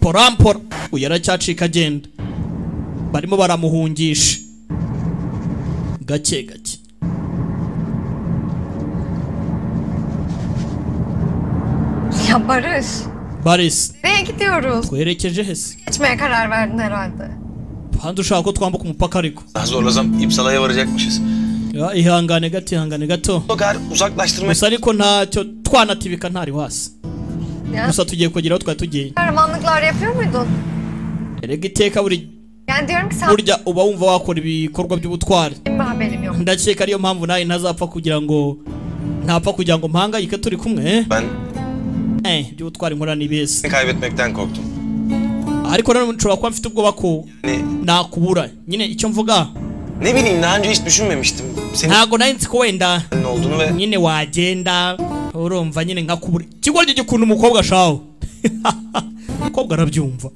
Porampora uyu aracyacika agenda. Barimo baramuhungisha. Gake gake. Ya Barış. Barış. Nereye gidiyoruz? Twerekeje hese. Geçmeye karar verdin herhalde. Hanze ushaka ko twambuka umupaka ariko. Daha zorlasam İpsala'ya varacakmışız. Ya ihangane gato ihangane gato. O kadar uzaklaştırma. Gusa ariko ntacyo twanatibika ntari wasi. Ya. Gusa tugiye kugera aho twari tugiye. Kahramanlıklar yapıyor muydun? Erega iteka buri Yani diyorum ki sen burya uba wumva wakora ibikorwa by'ubutwari. Benim haberim yok. Ndakeka ariyo mpamvu nawe ntazapfa kugira ngo ntapfa kugira ngo mpangayike turi kumwe. Ben by'ubutwari nkora nibese. Kaybetmekten korktum. Ariko none nshobora kuba mfite ubwoba ko nakubura. Nyine icyo mvuga. Ne bileyim daha önce hiç düşünmemiştim. Senin ntago nari nzi ko wenda olduğunu ve nyine wagenda urumva nyine nkakubura. Ikigoryi gikunda umukobwa shawo. Umukobwa arabyumva.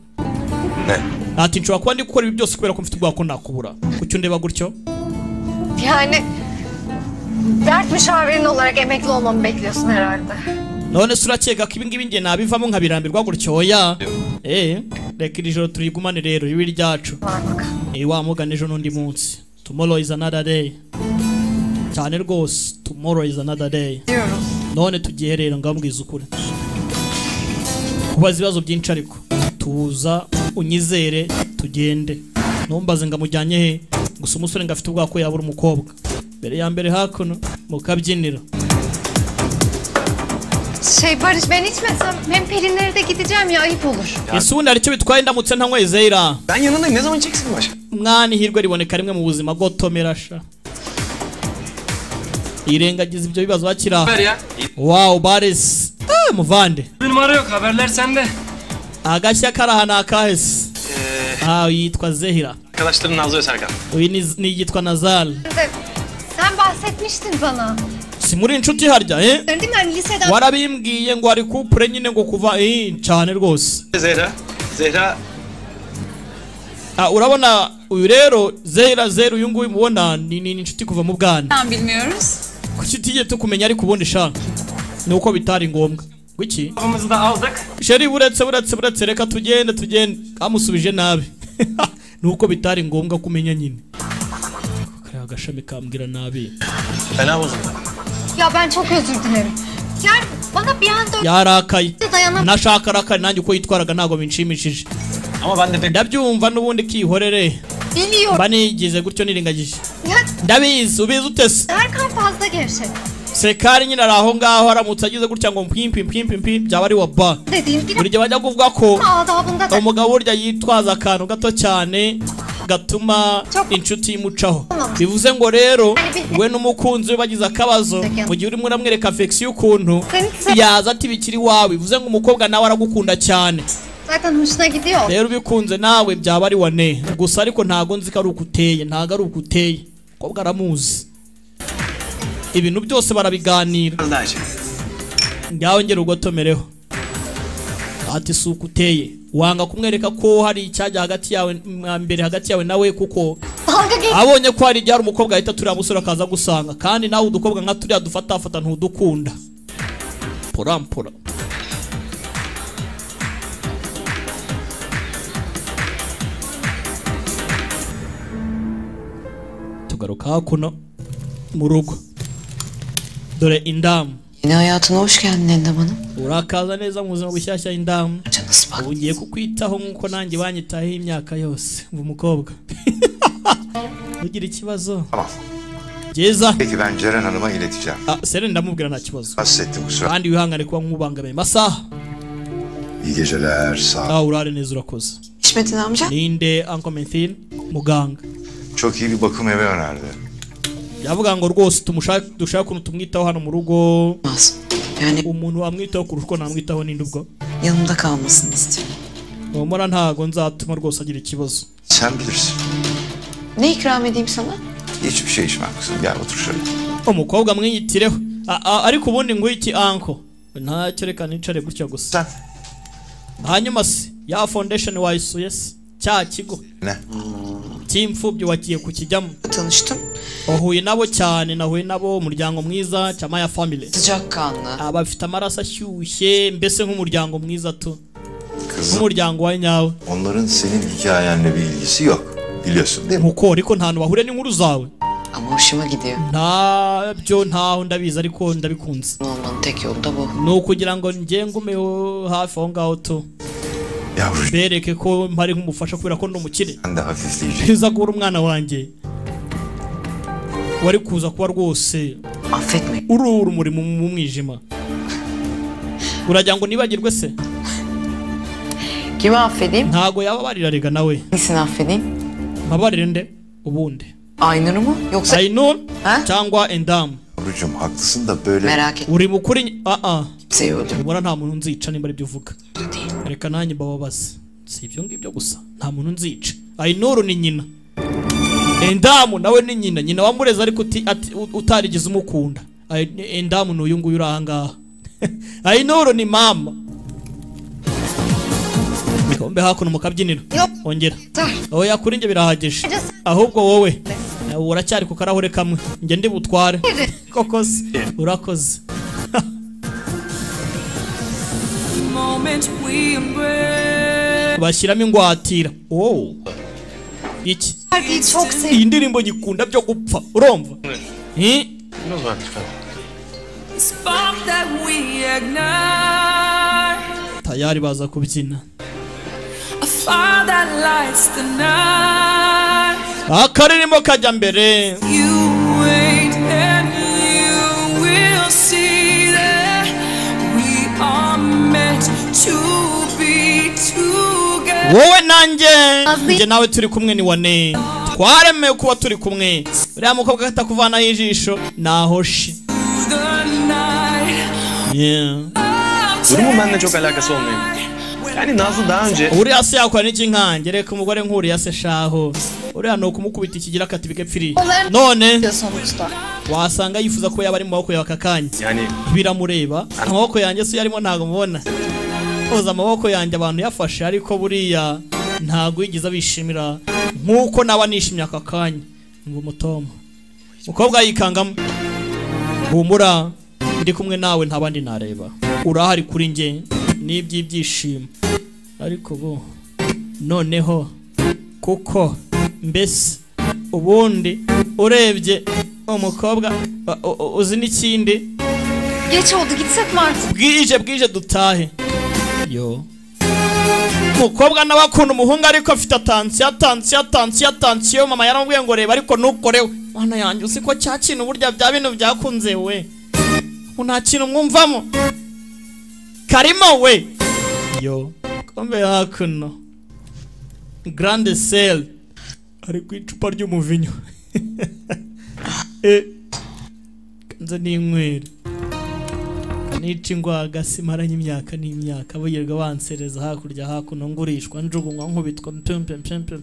Ne? Ati nshobora kuba ndi gukora ibi byose kubera ko mfite ubwoba ko nakubura. Kuki undeba gutyo? Yani dert müşavirin olarak emekli olmamı bekliyorsun herhalde. None se urakeka ko ibi ngibi nge nabivamo nkabirambirwa gutyo? Oya. Reka iri joro turigumane rero ibi ryacu. Wa mugana ejo n'undi munsi. Tomorrow is another day. Cyane rwose tomorrow is another day. None tugiye rero ngambwiza ukuri. Kubaza ibibazo byinshi ariko tuza unyizere tugende. Ntumbaze ngamujyanye he gusa umusore ngafite ubwoba ko yabura umukobwa. Mbere ya mbere hakuno mukabyinira. Barış ben içmesem hem Pelinlere de gideceğim ya ayıp olur. Ese ubundi hari icyo bitwaye ndamutse ntanyweye Zeyra? Ben yanındayım ne zaman içeceksin başka? Mwana ihirwe riboneka rimwe mu buzima gotomera sha. Irengagiza ibyo bibazo bakira. Wow Barış. Muvande. Numara yok haberler sende. Agashya karaha nakahese. Yitwa Zehira. Arkadaşların Nazlı ve Serkan. Uyu ni yitwa Nazal. Sen bahsetmiştin bana. Si muri inshuti harya eh? Warabimbwiye ngo ari couple nyine ngo kuva cyane rwose. Zehra, Zehra. Urabona uyu rero Zehra Zehra uyu nguyu mubona ni inshuti kuva mu bwana. Tam bilmiyoruz. Kuki tugiye tukumenya ariko ubundi sha. Nuko bitari ngombwa. Gwiki? Kafamızı da aldık. Sheri buretse reka tugende kamusubije nabi. Nuko bitari ngombwa kumenya nyine. Kariya gashami kambwira nabi. Fena bozuldu. Ya ben çok özür dilerim. Yani bana bir anda Yarakay. Nashaka arakare nanjye uko yitwaraga ntabwo binshimishije. Ndabyumva n'ubundi kihorere. Mba nigize gutyo nirengagije. Ndabizi ubizi utese. Serkan fazla gevşek. Sekari nyine ari aho ngaho aramutse agize gutya ngo mpimpi mpimpi mpimpi byaba ari wa ba. Buri gihe bajya kuvuga ko umugabo burya yitwaza akantu gato cyane gatuma inshuti imucaho. Bivuze ngo rero we n'umukunzi we bagize akabazo mu gihe urimo uramwereka affection y'ukuntu yaza ati bikiri wawe, bivuze ngo umukobwa nawe aragukunda cyane. Zaten hoşuna gidiyor. Rero ubikunze nawe byaba ari wane. Gusa ariko ntago nzi ko ari ukuteye, ntago ari ukuteye. Umukobwa aramuzi. Ibintu byose barabiganira. Ngaho ngera ugotomereho. Ati suko uteye. Wanga kumwereka ko hari icyajya hagati yawe mbere hagati yawe nawe kuko abonye ko hari ibyari umukobwa ahita turiya musore akaza gusanga kandi nawe udukobwa nka turiya dufata fata ntudukunda. Pora pora. Tugaruka hakuno mu rugo. Dore indamu. Yeni hayatına hoş geldin Endam Hanım. Urakaza neza mu buzima bushyashya indamu. Ubu ngiye kukwitaho nkuko nanjye banyitaho imyaka yose. Umva umukobwa. Ugira ikibazo. Tamam. Byiza. Peki ben Ceren Hanım'a ileteceğim. Seren ndamubwira nta kibazo. Hasrettim kusura. Kandi wihangane kuba nkubangamiye masaha. İyi geceler, sağ ol. Urare neza urakoze. Metin amca. Ninde Uncle Metin muganga. Çok iyi bir bakım evi önerdi. Yavuga ngo rwose tumushaka ukuntu tumwitaho hano mu rugo. Yani umuntu wamwitaho kurusha uko namwitaho ninde ubwo? Yanımda kalmasını istiyorum. Umara ntago nzatuma rwose agira ikibazo. Sen bilirsin. Ne ikram edeyim sana? Hiçbir şey içmem kızım. Gel otur şöyle. Umukobwa mwiyitireho. Ariko ubundi ngo iki uncle? Ntacyo reka nicare gutya gusa. Hanyuma se ya foundation wayisuye se cya kigo. Ne? Cy'imfubyi wagiye kukijyamo. Tanıştım. Wahuye nabo cyane, nahuye nabo umuryango mwiza Chamaya family. Sıcakkanlı. Abafite amaraso ashyushye mbese nk'umuryango mwiza tu. Kızım. Nk'umuryango wa nyawe. Onların senin hikayenle bir ilgisi yok. Biliyorsun değil mi? Nkuko ariko nta hantu bahuriye n'inkuru zawe. Ama hoşuma gidiyor. Ntabyo ntaho ndabizi ariko ndabikunze. Olmanın tek yolu da bu. Ni ukugira ngo njye ngumeho hafi aho ngaho tu. Bereke ko mpari nk'umufasha kubera ko ndi umukire. Biza guhura umwana wanjye wari kuza kuba rwose urura umurimo mu mwijima. Uragira ngo nibagirwe se? Kimi affedeyim? Ntago yababarira rega nawe. Hangisini affedeyim? Mbabarire nde ubundi? Aynur'u mu yoksa Aynur cyangwa Endam? Yavrucuğum haklısın da böyle merak etme. Uri mukuri Kimseyi öldürme. Ubona nta muntu nzica nimba aribyo uvuga. Reka nanjye mbababaze. Si ibyo ngibyo gusa. Nta muntu nzica. Aynur ni nyina. Endamu nawe ni nyina. Nyina wamureze ariko utarigeze umukunda. Endamu n'uyu nguyu uri aha ngaha. Aynur ni mama. Kombe hakuno mu kabyiniro. Ongera. Oya kuri nge birahagije. Ahubwo wowe uracyari ku karahure kamwe. Nge ndi butware. Koko se urakoze. Bashyiramo ingwatira. Oh. Iki. Iyi ndirimbo nyikunda byo gupfa. Urumva? Tayari baza kubyina. Akaririmbo kajya mbere. Wowe nanjye njye nawe turi kumwe ni wane. Twaremewe kuba turi kumwe. Uriya mukobwa atakuvanaho ijisho naho shi. Durumun benimle çok alakası olmuyor. Yani Nazlı daha önce uriya se yakora n'iki nkanjye reka umugore nk'uriya se shaho. Uriya ni ukumukubita ikigira akati bigapfiriye. None wasanga yifuza ko yaba ari mu maboko yawe aka kanya. Biramureba amaboko yanjye se yarimo ntago mubona. Oza amaboko yanjye abantu yafashe ariko buriya ntago yigeze abishimira nkuko naba nishimye aka kanya. Ngo mutoma. Mukobwa yikangamo. Humura ndi kumwe nawe nta bandi nareba. Urahari kuri nge n'iby'ibyishimo. Ariko bo noneho kuko mbese ubundi urebye umukobwa uzi n'ikindi. Geç oldu gitsek mi artık? Bwije bwije dutahe. Yo. Umukobwa nawe akunda umuhungu ariko afite atansiyo atansiyo atansiyo atansiyo. Mama yaramubwiye ngo reba ariko ntukorewe. Mwana yanjye uzi ko cya kintu burya bya bintu byakunze we. Nta kintu mwumvamo. Karimo we. Yo. Kombe hakuno. Grande sale. Ari ku icupa ry'umuvinyo. Kanze n'inywera. Nica ingwaga simaranye imyaka n'imyaka buyirirwa bansereza hakurya hakuno ngurishwa njugunywa nkubitwa mpempe mpempe.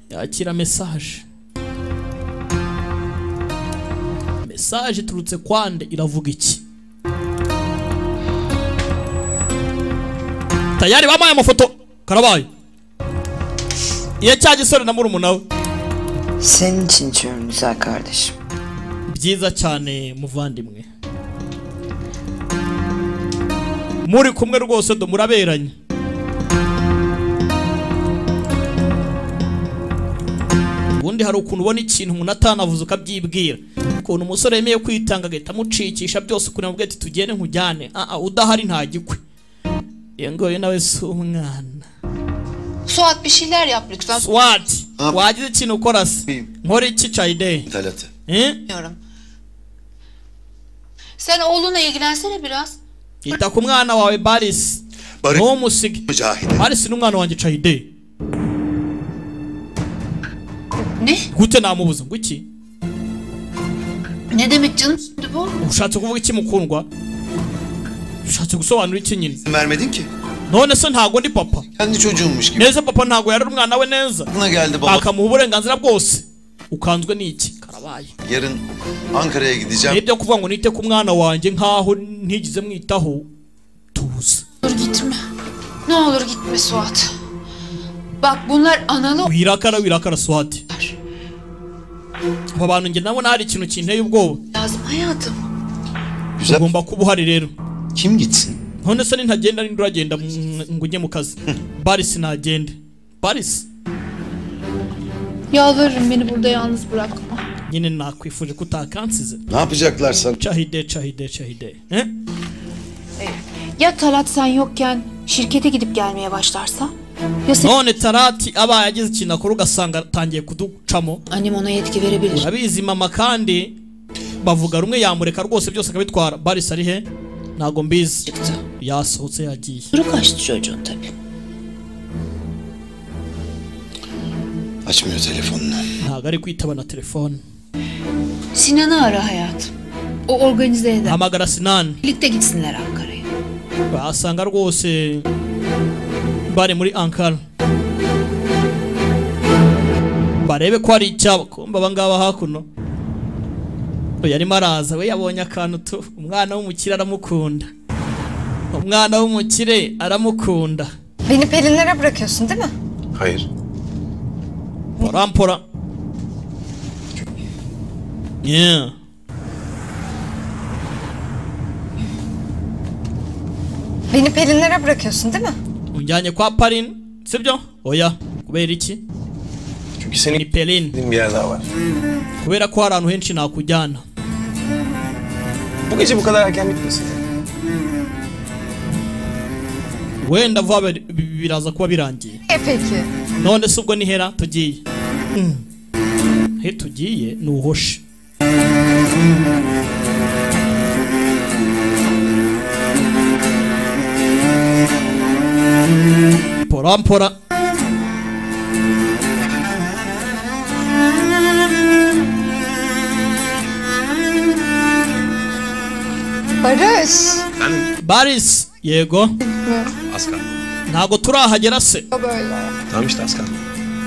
Yakira message. Message iturutse kwande iravuga iki? Tayari bamaye amafoto karabaye. Iyo cya gisore na murumuna we. Senin için içiyorum güzel kardeşim. Byiza cyane muvandimwe. Muri kumwe rwose do muraberanye. Ubundi hari ukuntu ubona ikintu umuntu atanavuze ukabyibwira. Ukuntu umusore yemeye kwitanga agahita amucikisha byose ukuntu amubwira ati tugende nkujyane. Udahari nta gikwe. Iyo ngoyo nawe si umwana. Suat bir şeyler yap lütfen. Suat wagize ikintu ukora se? Nkora iki Çayde? Bilmiyorum. Sen oğlunla ilgilensene biraz. Ita ku mwana wawe Baris. Ntumusige. Baris ni umwana wanjye Çayde. Ne? Gute namubuza ngo iki? Ne demek canım şimdi bu? Ushatse kuvuga iki mukundwa? Ushatse gusobanura iki nyine? Vermedin ki. None se ntago ndi papa. Kendi çocuğummuş gibi. Neza papa ntago yari umwana we neza. Aklına geldi baba. Akamuha uburenganzira bwose. Ukanzwe n'iki? Karabaye. Yarın Ankara'ya gideceğim. Nibyo kuvuga ngo nite ku mwana wanjye nkaho ntigize mwitaho. Tuza. Dur gitme. Ne olur gitme Suat. Bak bunlar analı. Wirakara wirakara Suat. Aba bantu nge nabona hari ikintu kinteye ubwoba. Lazım hayatım. Güzel. Ugomba kuba uhari rero. Kim gitsin? None se ntagenda ninde uragenda ngo ujye mu kazi? Baris nagende. Baris. Yalvarırım beni burada yalnız bırakma. Yine nakwifuje ko utakansize. Ne yapacaklar sana? Çahide çahide çahide. He? Ya Talat sen yokken şirkete gidip gelmeye başlarsa? Ya sen... None Talat abaye agize ikintu akora ugasanga atangiye kuducamo. Annem ona yetki verebilir. Urabizi mama kandi bavuga rumwe yamureka rwose byose akabitwara. Baris ari he? Ntago mbizi. Yasohotse yagiye. Duru kaçtı çocuğun tabii. Açmıyor telefonunu. Ntago ari kwitaba na telefone. Sinan'ı ara hayatım. O organize eder. Hamagara Sinan. Birlikte gitsinler Ankara'ya. Basanga rwose bari muri Ankara. Barebe ko ari icyabo. Kumba abangaba hakuno. Yarimo araza we yabonye akantu tu. Umwana w'umukire aramukunda. Umwana w'umukire aramukunda. Beni Pelinlere bırakıyorsun değil mi? Hayır. Parampora. Yeah. Beni Pelinlere bırakıyorsun değil mi? Unjyanye kwa Pelin, sibyo? Oya, kubera iki? Çünkü senin Pelin bir yer daha var. Kubera ko hari ahantu henshi nakujyana. Bu gece bu kadar erken bitmesin. Wenda vuba biraza kuba birangiye. Peki. None se ubwo nihera tugiye. He tugiye ni uhoshe. Pora pora. Barış. Barış. Yego. Az kaldı. Ntago turahagera se. Tamam işte az kaldı.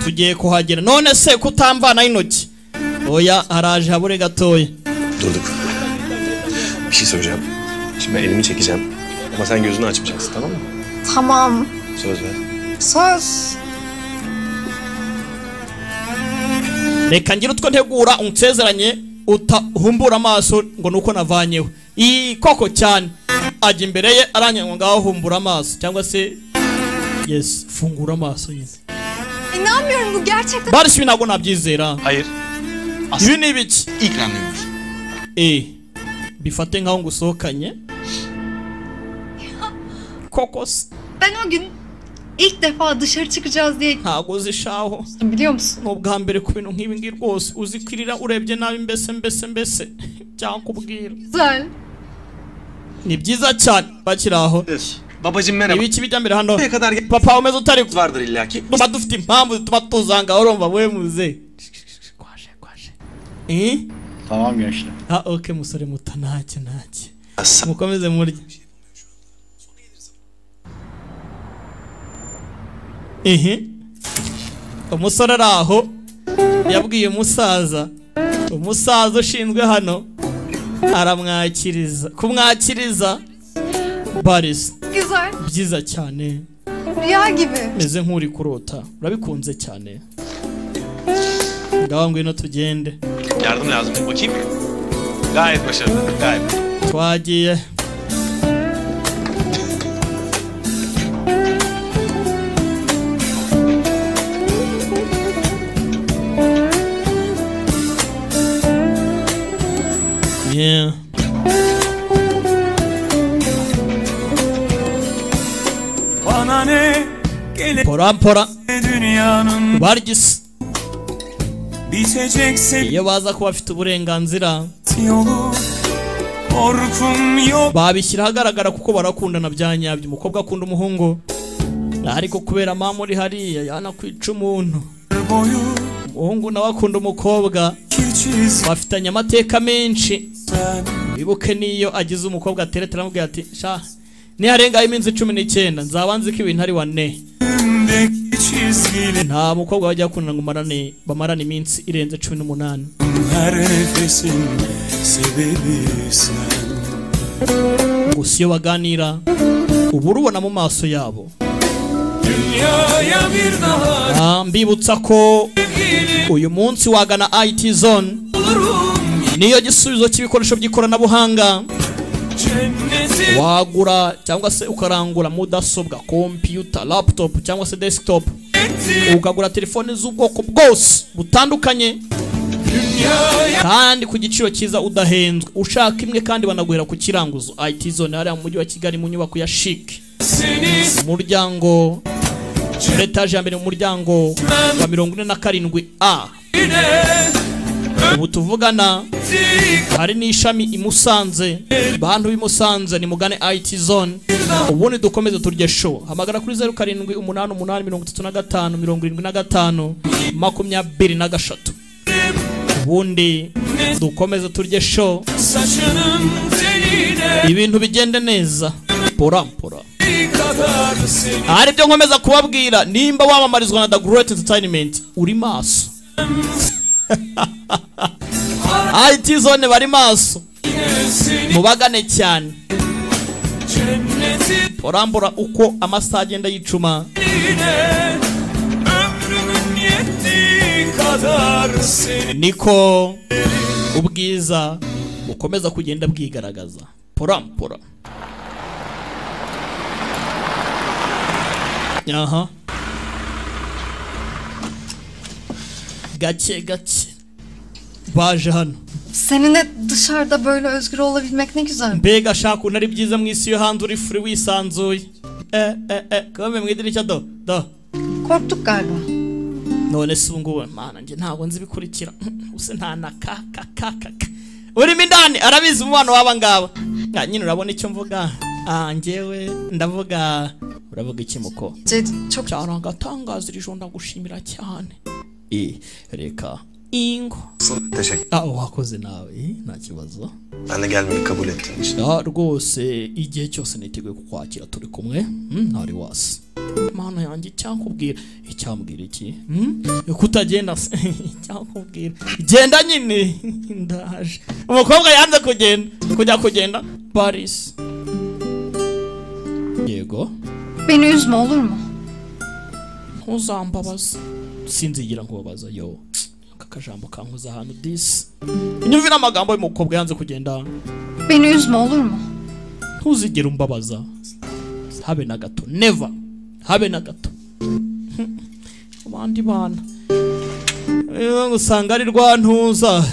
Tugiye kuhagera. None se kutamvana intoki. Oya haraje habure gatoya. Durduk. Bir şey söyleyeceğim. Şimdi ben elimi çekeceğim. Ama sen gözünü açmayacaksın, tamam mı? Tamam. Söz ver. Söz. Reka ngire utwo ntegura unsezeranye utahumbura amaso ngo nuko navanyeho. I koko cyane. Ajya imbere ye aranyanga ngaho humbura amaso cyangwa se yes fungura amaso yize. İnanmıyorum bu gerçekten. Barış ibi ntabwo nabyizera. Hayır. Ibi ni ibiki? İlk randevumuz. Bifate nkaho ngusohokanye. Koko se. Ben o gün ilk defa dışarı çıkacağız diye Ntabwo uzishaho. Biliyor musun? Ni ubwa mbere ku bintu nk'ibi ngibi rwose uzikwirira urebye nabi mbese mbese mbese byakubwira. Güzel. Ni byiza cyane bakiri aho. Babacım merhaba. Ibiki bijya mbere hano? Nereye kadar Papa umeze utari vardır illaki. Tuba dufite impamvu zituma tuzanga urumva we muze. Eh? Tamam gençler. Ha okay musore muto ntacyo ntacyo. Mukomeze murye. Ehe. Umusore ari aho yabwiye umusaza. Umusaza ushinzwe hano aramwakiriza. Kumwakiriza Baris. Güzel. Byiza cyane. Rüya gibi. Meze nk'uri kurota. Urabikunze cyane. Ngaho ngwino tugende. Yardım lazım. Bakayım. Gayet başarılı. Gayet. Twagiye. Yeah. Bana ne gelir Pora pora. dünyanın Bargis. bitecekse Iyo baza kuba bafite uburenganzira yolu korkum yok babishyira ahagaragara kuko barakundana bya nyabyo. Umukobwa akunda umuhungu ariko kubera mama uri hariya yanakwica umuntu. Boyu Umuhungu nawe akunda umukobwa bafitanye amateka menshi. Wibuke niyo agize umukobwa atereta aramubwira ati sha niharengaho iminsi 19 nzaba nzi ko ibintu ari wane. Deki çizgiler Nta mukobwa bajya bakundana ngo umarane bamarane iminsi irenze 18. her nefesin sebebi sen. Gusa iyo baganira uba urubona mu maso yabo. Dünyaya bir daha Ah, mbibutsa ko uyu munsi wagana IT Zone olurum niyo gisubizo cy'ibikoresho by'ikoranabuhanga. cenneti Wagura cyangwa se ukarangura mudasobwa, computer, laptop cyangwa se desktop, ukagura telefone z'ubwoko bwose butandukanye dünyaya kandi ku giciro cyiza udahenzwe. Ushaka imwe kandi banaguhera ku kiranguzo. IT Zone hariya mu mujyi wa Kigali mu nyubako ya Chic, seni umuryango muri etaje ya mbere mu muryango wa 47 A. yine Ubu tuvugana hari n'ishami i Musanze. Bantu b'i Musanze ni mugane IT Zone ubundi dukomeze turye show. Hamagara kuri 0788 35 75 23 ubundi dukomeze turye show, saçının teline ibintu bigende neza. Pora pora. Kadar seni Hari ibyo nkomeza kubabwira nimba wamamarizwa na The Great Entertainment uri maso. IT Zone bari maso, seni mubagane cyane. cennetine Porambura uko amasaha agenda yicuma ömrümün yettiği kadar seni niko ubwiza bukomeza kugenda bwigaragaza. Porampora. Aha. Gake gake baje hano. Seninle dışarıda böyle özgür olabilmek ne güzel. Mbega shaka ukuntu ari byiza mu isi yo hanze uri free wisanzuye. Kome mu idirishya do do. Korktuk galiba. None se ubu ngubu mana njye ntabwo nzi ibikurikira. Use nta na ka ka ka ka ka. Urimo indani arabizi umubano w'aba ngaba. Ya, nyine urabona icyo mvuga. Ah njyewe ndavuga uravuga iki muko? Çok Cyaranga iri joro ndagushimira cyane. Reka ingo. Teşekkür. Ah wakoze nawe nta kibazo. Ben de gelmeyi kabul ettiğin için. Ya rwose igihe cyose niteguye kukwakira turi kumwe. Ntari wasi. Mana yanjye icyakubwira icyambwira iki? Kutagenda se icyakubwira. Genda nyine ndaje. Umukobwa yanze kugenda kujya kugenda Paris. Yego. Beni üzme olur mu? Ntuzambabaza. Sinzigira nkubabaza yo. Aka kajambo kankoza ahantu disi. Inyumvira amagambo y'umukobwa yanze kugenda. Beni üzme olur mu? Ntuzigere umbabaza. Habe na gato. Never. Habe na gato. Abandi bana. Usanga ari rwa ntuza.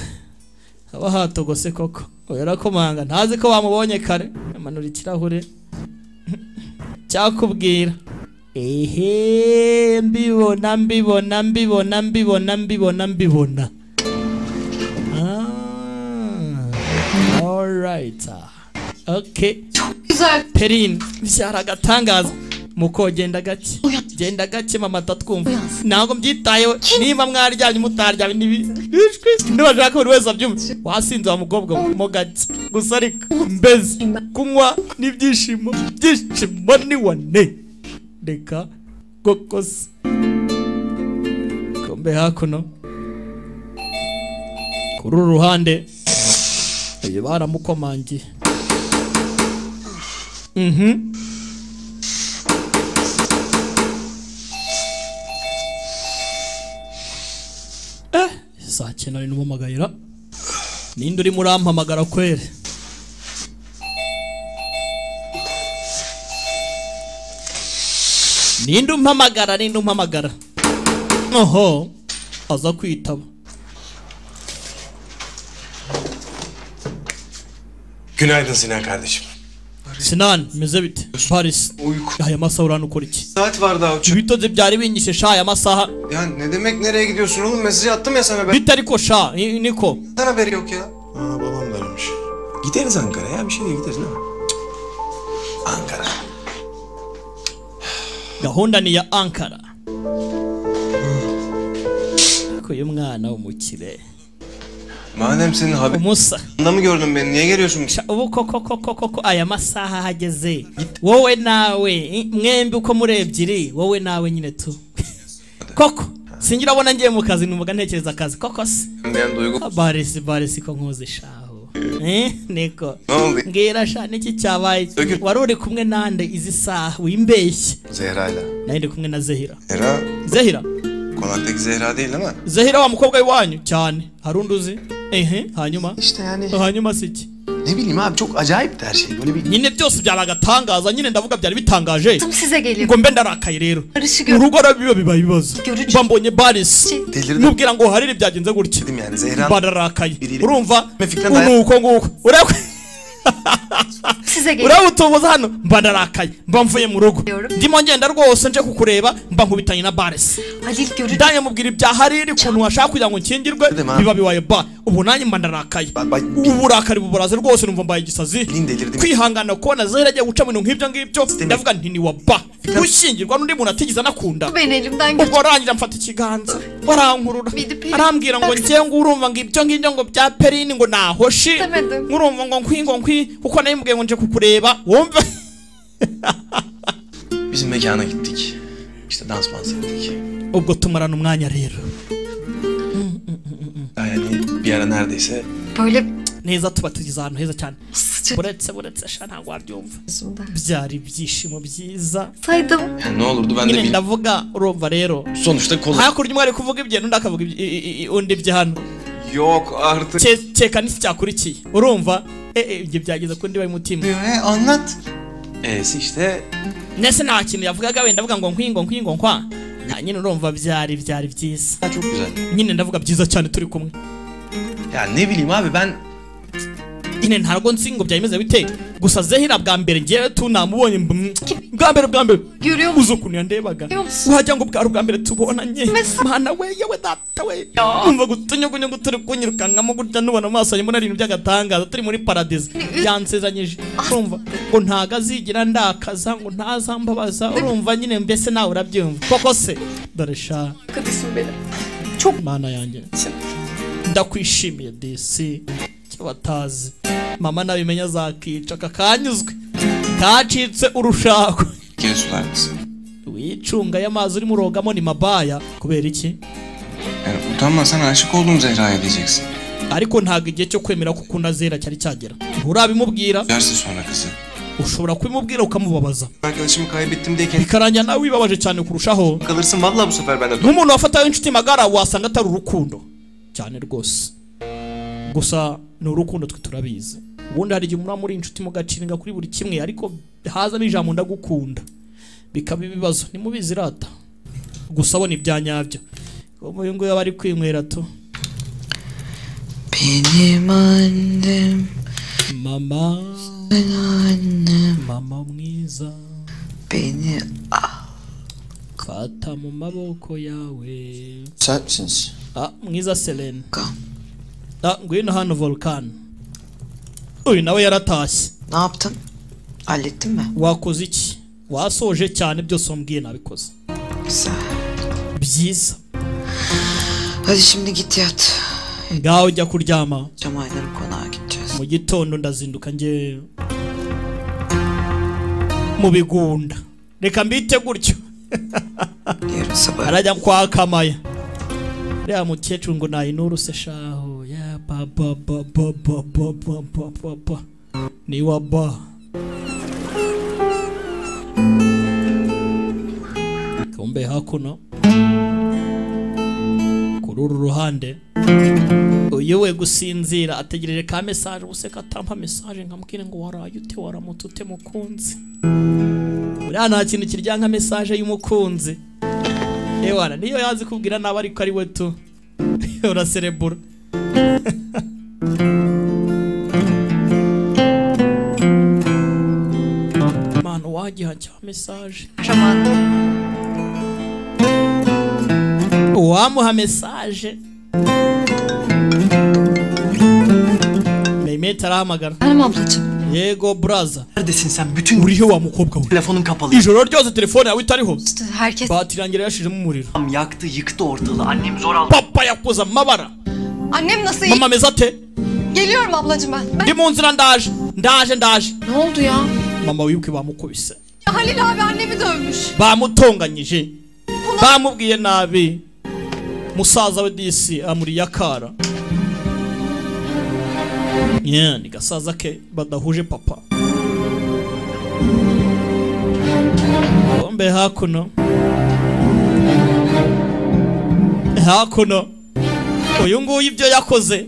Aba hatogose koko. Yarakomanga ntazi ko bamubonye kare. Amanura ikirahure. Icyakubwira ehe mbibona mbibona mbibona mbibona mbibona mbibona. Alright. Okay. Güzel. Pelin byaragatangaza. Muko genda gake. Genda gake mama tatwumva. Ntabwo mbyitayeho niba mwaryamye mutaryamye nibishwi. Ndabashaka buri wese abyumve. Wasinze wa mukobwa mo gake. Gusa ariko mbeze kunywa n'ibyishimo. Byishimo ni wane. Reka kokos. Kombe hakuno. Kuri ruhande. Uyu baramukomangiye. Saa cyenda ni n'umuhamagara. Ninde uri murampamagara kwere? Ninde umpamagara? Ninde umpamagara? Oho, aza kwitaba. Günaydın Sinan kardeşim. Sinan, meze bite? Paris. Uyku. Aya masaha urana ukora iki? Saat var daha uçak. Ibitotsi byari binyishe sha aya masaha. Ya ne demek nereye gidiyorsun oğlum? Mesaj attım ya sana ben. Bite ariko sha, niko. Neden haberi yok ya? Aa, babam da aramış. Gideriz Ankara'ya, bir şey değil gideriz değil mi? Ankara. Gahunda ni ya Ankara. Ko uyu mwana w'umukire. Madem senin haberin Umusa. Mı gördün beni? Niye geliyorsun? Ubu koko koko koko aya masaha hageze. Wowe nawe mwembi uko muri ebyiri, wowe nawe nyine tu. Koko singira abona ngiye mu kazi numvaga ntekereza akazi koko se. Barisi barisi ko nkuzi shaho. Niko. Ngira sha niki cyabaye? Wari uri kumwe nande izi saha wimbeshye? Zehra'yla. Nari ndi kumwe na Zehra. Zehra. Zehra. Konaktaki Zehra değil değil mi? Zehra wa mukobwa iwanyu cyane. Harundi uzi? Ehe, hanyuma. İşte yani. Hanyuma siki. Ne bileyim abi çok acayip her şey. Böyle bir nyine byose byaragatangaza nyine ndavuga byari bitangaje. Size geliyor. Ngo mbe ndarakaye rero. Urugo rabiba bibaye ibibazo. Mbambonye Baris. Mubwira ngo harire byagenze gutya. Yani Zehra. Bararakaye. Urumva? Unuko nguko. Urakwe. Size geliyor. Urabutubuza hano mba ndarakaye. Mba mvuye mu rugo. Ndimo ngenda rwose nje kukureba mba nkubitanye na Baris. Halil görünce ndanye mubwira ibya Hariri kuntu washaka kugira ngo nkingirwe biba bibaye ba ubu nanjye mba ndarakaye. Uburakari buburaze rwose numva mbaye igisazi. Kwihangana kubona Zehra agiye guca mu bintu nk'ibyo ngibyo ndavuga nti ni wa ba gushyingirwa n'undi muntu atigeze anakunda. Ubwo arangira mfata ikiganza barankurura arambwira ngo ngiye ngo urumva ngo ibyo ngibyo ngo bya Perini ngo nahoshi urumva ngo nkwi ngo nkwi kuko nayimbwiye ngo nje kukureba wumve. Bizim mekana gittik. İşte dans mans ettik. Ubwo tumarana umwanya rero. Yani bir ara neredeyse böyle neza tuba tugeze ahantu heza cyane. Buretse buretse sha ntabwo wabyumva. Byari ibyishimo byiza. Saydım. Yani ne olurdu ben de bil. Ndavuga urumva rero. Sonuçta kolay. Hakurya umwe ari kuvuga ibye n'undi akavuga undi ibye hano. Yok artık. Ceka n'iki cyakurikiye. Urumva? Ibyo byageze ko ndi bari mutima. Anlat. İşte nese nta kintu yavugaga wenda avuga ngo nkwi ngo nkwi ngo nkwa. Nyine urumva byari byari byiza. Çok güzel. Nyine ndavuga byiza cyane turi kumwe. Ya ne bileyim abi ben nyine ntabwo nzi ngo byayimeze bite. Gusa Zehra bwa mbere ngiye tunamubonye bwa mbere uzi ukuntu yandebaga wajya ngo bwari ubwa mbere tubonanye mana we yewe data we umva gutunyugunyugu turi kunyirukankamo gutya nubona amaso yanjye mbona ari ibintu by'agatangaza turi muri paradizo yansezanyije urumva ngo ntago azigira ndakaza ngo ntazambabaza urumva nyine mbese nawe urabyumva koko se dore sha mana yanjye ndakwishimiye disi batazi mama nabimenya azakica kakanyuzwe kacitse urushako. Wicunga y'amazi urimo urogamo ni mabaya kubera iki? Yani utanmasan aşık oldum Zehra'ya diyeceksin. Ariko ntago igihe cyo kwemera ko ukunda Zehra cyari cyagera. Nturabimubwira. Dersi sonra kızı. Ushobora kubimubwira ukamubabaza. Arkadaşımı kaybettim diye bikarangira nawe wibabaje cyane kurushaho. Kalırsın vallahi bu sefer ben de. Nk'umuntu wafataye inshuti magara wasanga atari urukundo cyane rwose. Gusa ni urukundo twe turabizi. Ubundi hari igihe muri inshuti mugaciringa kuri buri kimwe ariko haza n'ijambo ndagukunda bikaba ibibazo nimubizi rata. Gusa abona ibyanyabyo. Uyu nguyu bari kwinywera to. Benim annem mama annem mama mwiza Beni Fata mu maboko yawe. Müsait misiniz? Ah, mwiza Selene. Ah, ngwino hano Volkan. Uyu nawe yaratashye. Ne yaptın? Hallettin mi? Wakoze iki? Wasoje cyane byose wambwiye nabikoze. Güzel. Byiza. Hadi şimdi git yat. Ngaho ujya kuryama. Cemal'lerin konağa gideceğiz. Mu gitondo ndazinduka nje mu bigunda. Reka mbite gutyo. Yarın sabah. Arajya kwa Kamaya. Uriya mukecuru ngo nayinuruse shaho. Ya ba ba ba ba ba ba ba ba ba ba. Ni wa ba. Kumbe hakuno kuri uru ruhande uyu we gusinzira ategereje ka message useka atampa message nkamubwire ngo waraye ute waramutse ute mukunzi. Uriya nta kintu kirya nka message y'umukunzi. Ewana niyo yazi kubwira nabi ariko ari we tu. Uraserebura. Mano wagiha cya message. Wamuha message. Mehmet arahamagara. Hanım ablacığım. Yego braza. Neredesin sen? Bütün urihe wa mukobwa we. Telefonun kapalı. Ijoro ryose telefone yawe itariho. Herkes Batirangira yashijemo umuriro. Yaktı, yıktı ortalığı. Annem zor aldı. Papa yakoze amabara. Annem nasıl iyi? Mama ameze ate? Geliyorum ablacığım ben. Ndi mu nzira ndaje. Ndaje ndaje. Ne oldu ya? Mama wibuke bamukubise. Ya Halil abi annemi dövmüş. Bamutonganyije. Bamubwiye nabi. Musaza we disi amuri yakara. Yeah, ni gasaza ke badahuje papa. Bombe hakuno. Hakuno. Uyu nguyu ibyo yakoze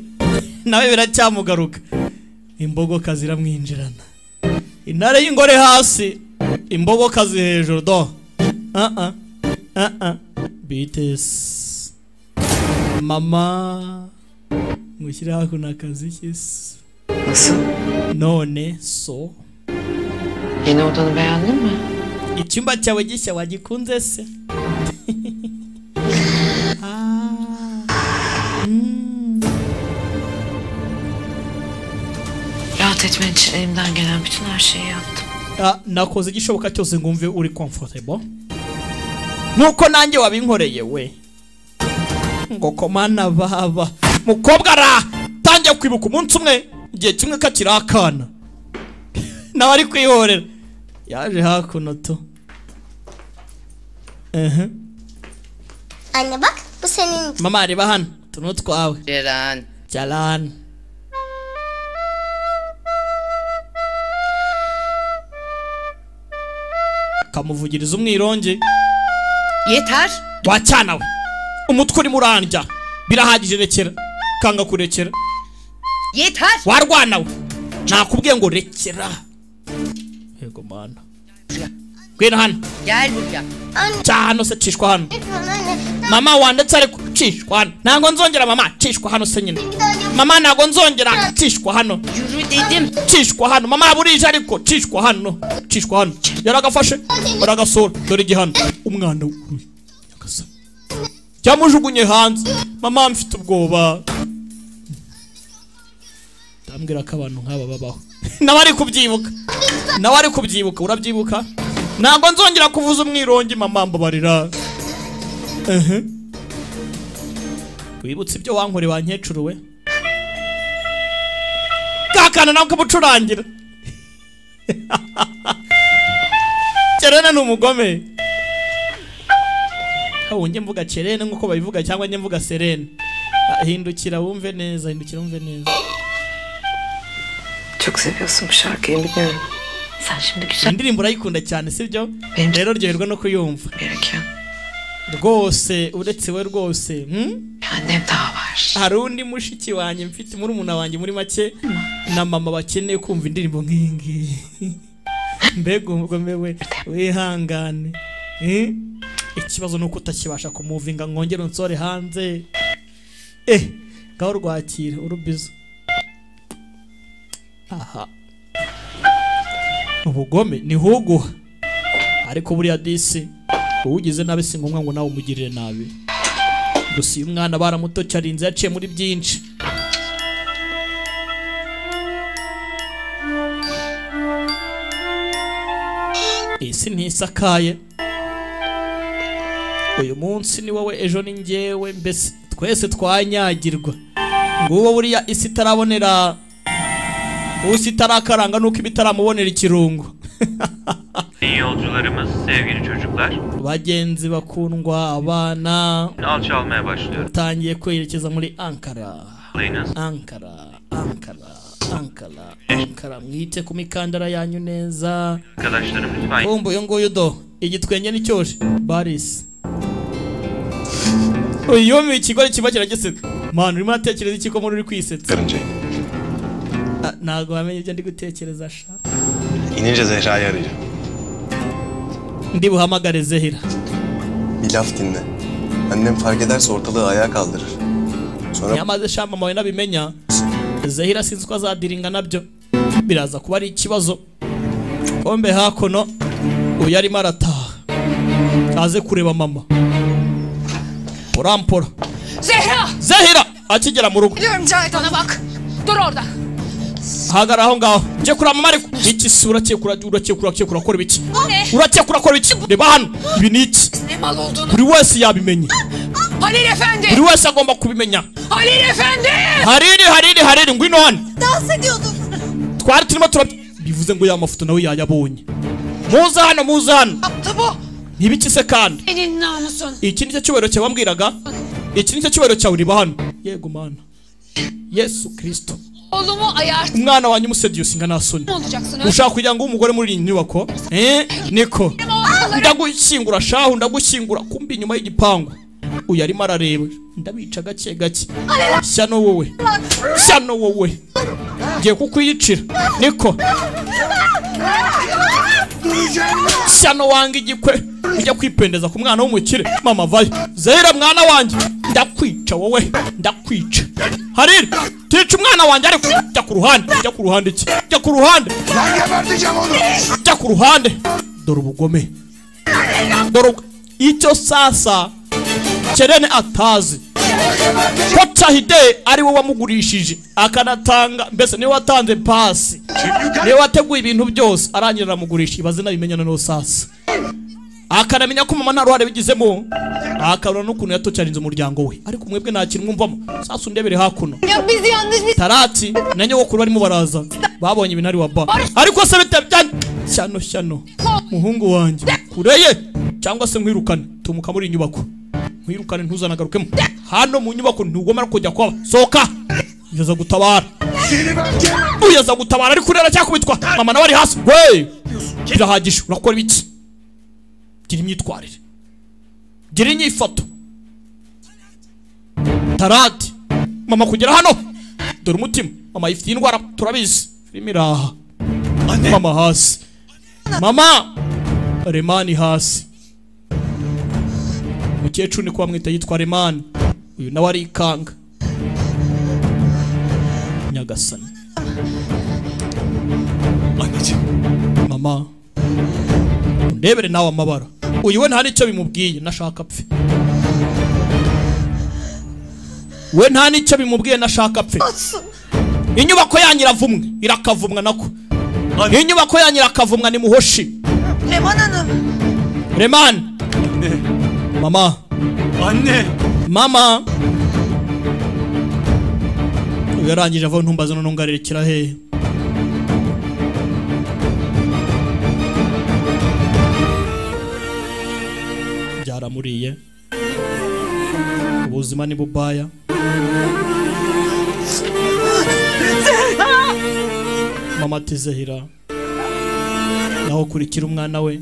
nawe biracyamugaruka. Imbogo kaziramwinjirana. Intare y'ingore hasi, imbogo kazi hejuru do. Bites. Mama mushyire hakuno akazi kisi. Nasıl? None so. Yeni odanı beğendin mi? Icyumba cyawe gishya wagikunze se? Rahat etmen için elimden gelen bütün her şeyi yaptım. Ya, nakoze igishoboka cyose ngo umve uri comfortable. Nuko nanjye wabinkoreye we. Ngo komana baba. Mukobwa ra tangiye kwibuka umunsi umwe igihe kimwe kakiri akana. Nawe ari kwihorera. Yaje hakuno to. Anne bak bu senin. Mama reba hano tuno twawe. Ceren. Ceren. Kamuvugiriza umwironge. Yeter. Wacana we. Umutwe uri murandya. Birahagije rekera. Kanga kurekera. Yeter. Warwana we. Nakubwiye ngo rekera. Yego mana. Ngwino hano. Gel buraya. Cyano se cishwa hano. Mama wandetse ariko cishwa hano. Ntago nzongera mama cishwa hano se nyine. Mama ntago nzongera cishwa hano. Yürü dedim. Cishwa hano. Mama burije ariko cishwa hano. Cishwa hano. Yaragafashe. Baragasora. Dore igihano. Umwana yakasa. Cyamujugunye hanze. Mama mfite ubwoba. Ndambwira ko abantu nk'aba babaho. Nawe ari kubyibuka. Nawe ari kubyibuka. Urabyibuka? Ntabwo nzongera kuvuza umwirongi mama mbabarira. Wibutse ibyo wankore wa nkecuru we. Kakana nawe kamucurangira. Cerene ni umugome. Aho njye mvuga Cerene nkuko babivuga cyangwa njye mvuga Serene. Hindukira wumve neza, hindukira wumve neza. Çok seviyorsun bu şarkıyı biliyorum. Sen şimdi güzel. Indirimbo urayikunda cyane sibyo? Rero ryoherwa no kuyumva. Rwose uretse we rwose. Annem daha var. Hari undi mushiki wanjye mfite murumuna wanjye muri make na mama bakeneye kumva indirimbo nk'iyi ngiyi. Mbega umugome we wihangane. Ikibazo nuko utakibasha kumuvinga ngongera unsore hanze. Ngaho rwakira urubizo. Aha. Ubugome ni huguha. Ariko buriya disi uwugize nabi si ngombwa ngo nawe umugirire nabi. Gusa uyu mwana baramutocarinze yaciye muri byinshi. Isi ntisakaye. Uyu munsi ni wowe ejo ni njyewe, mbese twese twanyagirwa. Nguwo buriya isi itarabonera usi itarakaranga nuko ibitaramubonera ikirungo. Yolcularımız, sevgili çocuklar. Bagenzi bakundwa abana. Alçalmaya başlıyoruz. Tangiye kwerekeza muri Ankara. Ankara, Ankara, Ankara, Ankara. Mwite ku mikandara yanyu neza. Arkadaşlarım lütfen. Kumbu yo nguyu do. Igitwenge ni cyoshe. Baris. Uyu mi ikigori kiba kiragiseka. Man urimo atekereza iki ko muri uri kwisetsa? Ntago wamenye ibyo ndi gutekereza sha. İnince Zehra'yı arayacağım. Ndi buhamagare Zehra. Bir laf dinle. Annem fark ederse ortalığı ayağa kaldırır. Sonra yamaze sha mama we nabimenya. Zehra sinzi ko azadiringa nabyo. Biraza kuba ari ikibazo. Kombe hakono uyu arimo arataha. Aze kureba mama. Porampora. Zehra! Zehra! Akigera mu rugo. Biliyorum Cahit ona bak. Dur orada. Hagara aho ngaho. Nje kureba mama ariko. Iki si urakekura urakekura urakekura akora ibiki? Urakekura akora ibiki? Reba hano. Ibi ni iki? Ne mal olduğunu. Buri wese yabimenye. Halil Efendi. Buri wese agomba kubimenya. Halil Efendi. Hariri Hariri Hariri ngwino hano. Dans ediyordun. Twari turimo bivuze ngo ya mafoto nawe yayabonye. Muze hano muze hano. Yaptı bu. Ntibiki se kandi. Senin namusun. Iki nicyo cyubahiro cyawe wambwiraga? Iki nicyo cyubahiro cyawe uriba hano. Yego mana. Yesu Kristo. Oğlumu ayart. Umwana wanjye umuseduce nga nasoni. Ushaka kugira ngo umugore muri iyi nyubako? Niko. Ndagushyingura shahu ndagushyingura kumbi inyuma y'igipangu. Uyu arimo arareba. Ndabica gake gake. Shyano wowe. Shyano wowe. Ngiye kukwiyicira. Niko. Shyano wanga igikwe. Ujya kwipendeza ku mwana w'umukire. Mama vayo. Zehra mwana wanjye. Ndakwica wowe. Ndakwica. Hariri tica umwana wanjye ariko jya ku ruhande. Jya ku ruhande iki? Jya ku ruhande. Jya ku ruhande. Dore ubugome. Dore icyo sasa Kerene atazi. Ko Cahide ari we wamugurishije akanatanga mbese niwe watanze pasi. Niwe wateguye ibintu byose arangira aramugurisha ibaze nabimenyana no sasa. Akanamenya ko mama nta ruhare bigizemo. Akabona n'ukuntu yatocarinze umuryango we. Ariko mwebwe nta kintu mwumvamo. Sasa undebere hakuno. Tarati na nyogokuru barimo baraza. Babonye ibintu ari wa ba. Ariko se bitabya cyano cyano. Muhungu wanjye kureye cyangwa se nkwirukane tumuka muri inyubako. Nkwirukane ntuzanagarukemo. Hano mu nyubako ntugomara kujya kwaba. Soka. Uyaza gutabara. Uyaza gutabara ariko urera cyakubitwa. Mama nawe ari hasi. We! Birahagije urakora ibiki? Gira imyitwarire. Gira inyifato. Tarati. Mama kugera hano. Dore umutima. Mama ifite indwara turabizi. Filime iraha. Mama hasi. Mama Remani hasi. Mukecuru ni kwamwita yitwa Remani. Uyu nawe arikanga. Nyagasani. Mama ndebere nawe amabara. Uyu we nta nicyo bimubwiye nashaka apfe. We nta nicyo bimubwiye nashaka apfe. Inyubako yanyu iravumwe, irakavumwa nako. Inyubako yanyu irakavumwa ni muhoshi. Leman Hanım. Leman. Mama. Anne. Mama. Yarangije ava ntumbaze none ngarerikira he. Byaramuriye. Ubuzima ni bubaya. Mama ati Zehra. Naho kurikira umwana we.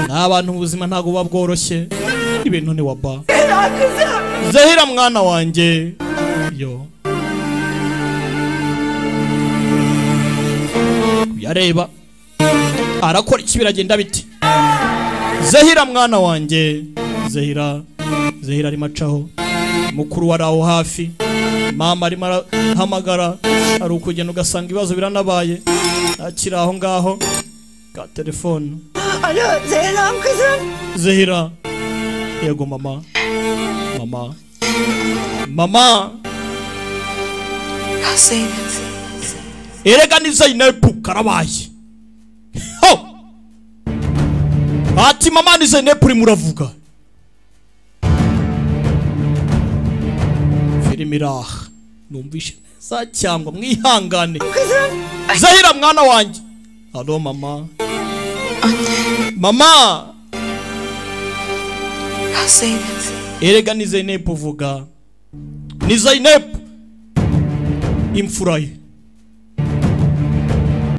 N'abantu ubuzima ntago buba bworoshye. Ibintu ni waba. Zehra mwana wanjye. Yo. Yareba. Arakora iki biragenda biti. Zehra mwana wanjye. Zehra. Zehra arimo acaho. Mukuru wari aho hafi. Mama arimo arahamagara. Ari ukugenda ugasanga ibibazo biranabaye. Akiri aho ngaho. Ka telefone. Alo Zehra'm kızım. Zehra. Yego mama. Mama. Mama. Zeynep. Erega ni Zainabu karabaye. Ho! Ati mama ni Zainabu urimo uravuga. Filime iraha. Numvishe neza cyangwa mwihangane. Zahira mwana wanjye. Alo mama. Mama. Zeynep. Erega ni Zainabu uvuga. Ni Zainabu. Imfura ye.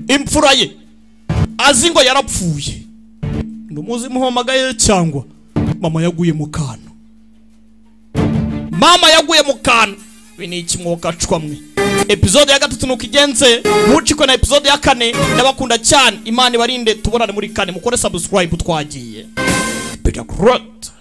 Imfura ye. Azi ngo yarapfuye. Ndumuzi muhamagaye cyangwa mama yaguye mu kantu. Mama yaguye mu kantu. Ibi ni ikimwoka cwamwe. Episode ya 3 nuko igenze, mucikwe na episode ya 4. Ndabakunda cyane. Imana ibarinde, tubonane muri kane. Mukore subscribe twagiye. Peter Grot.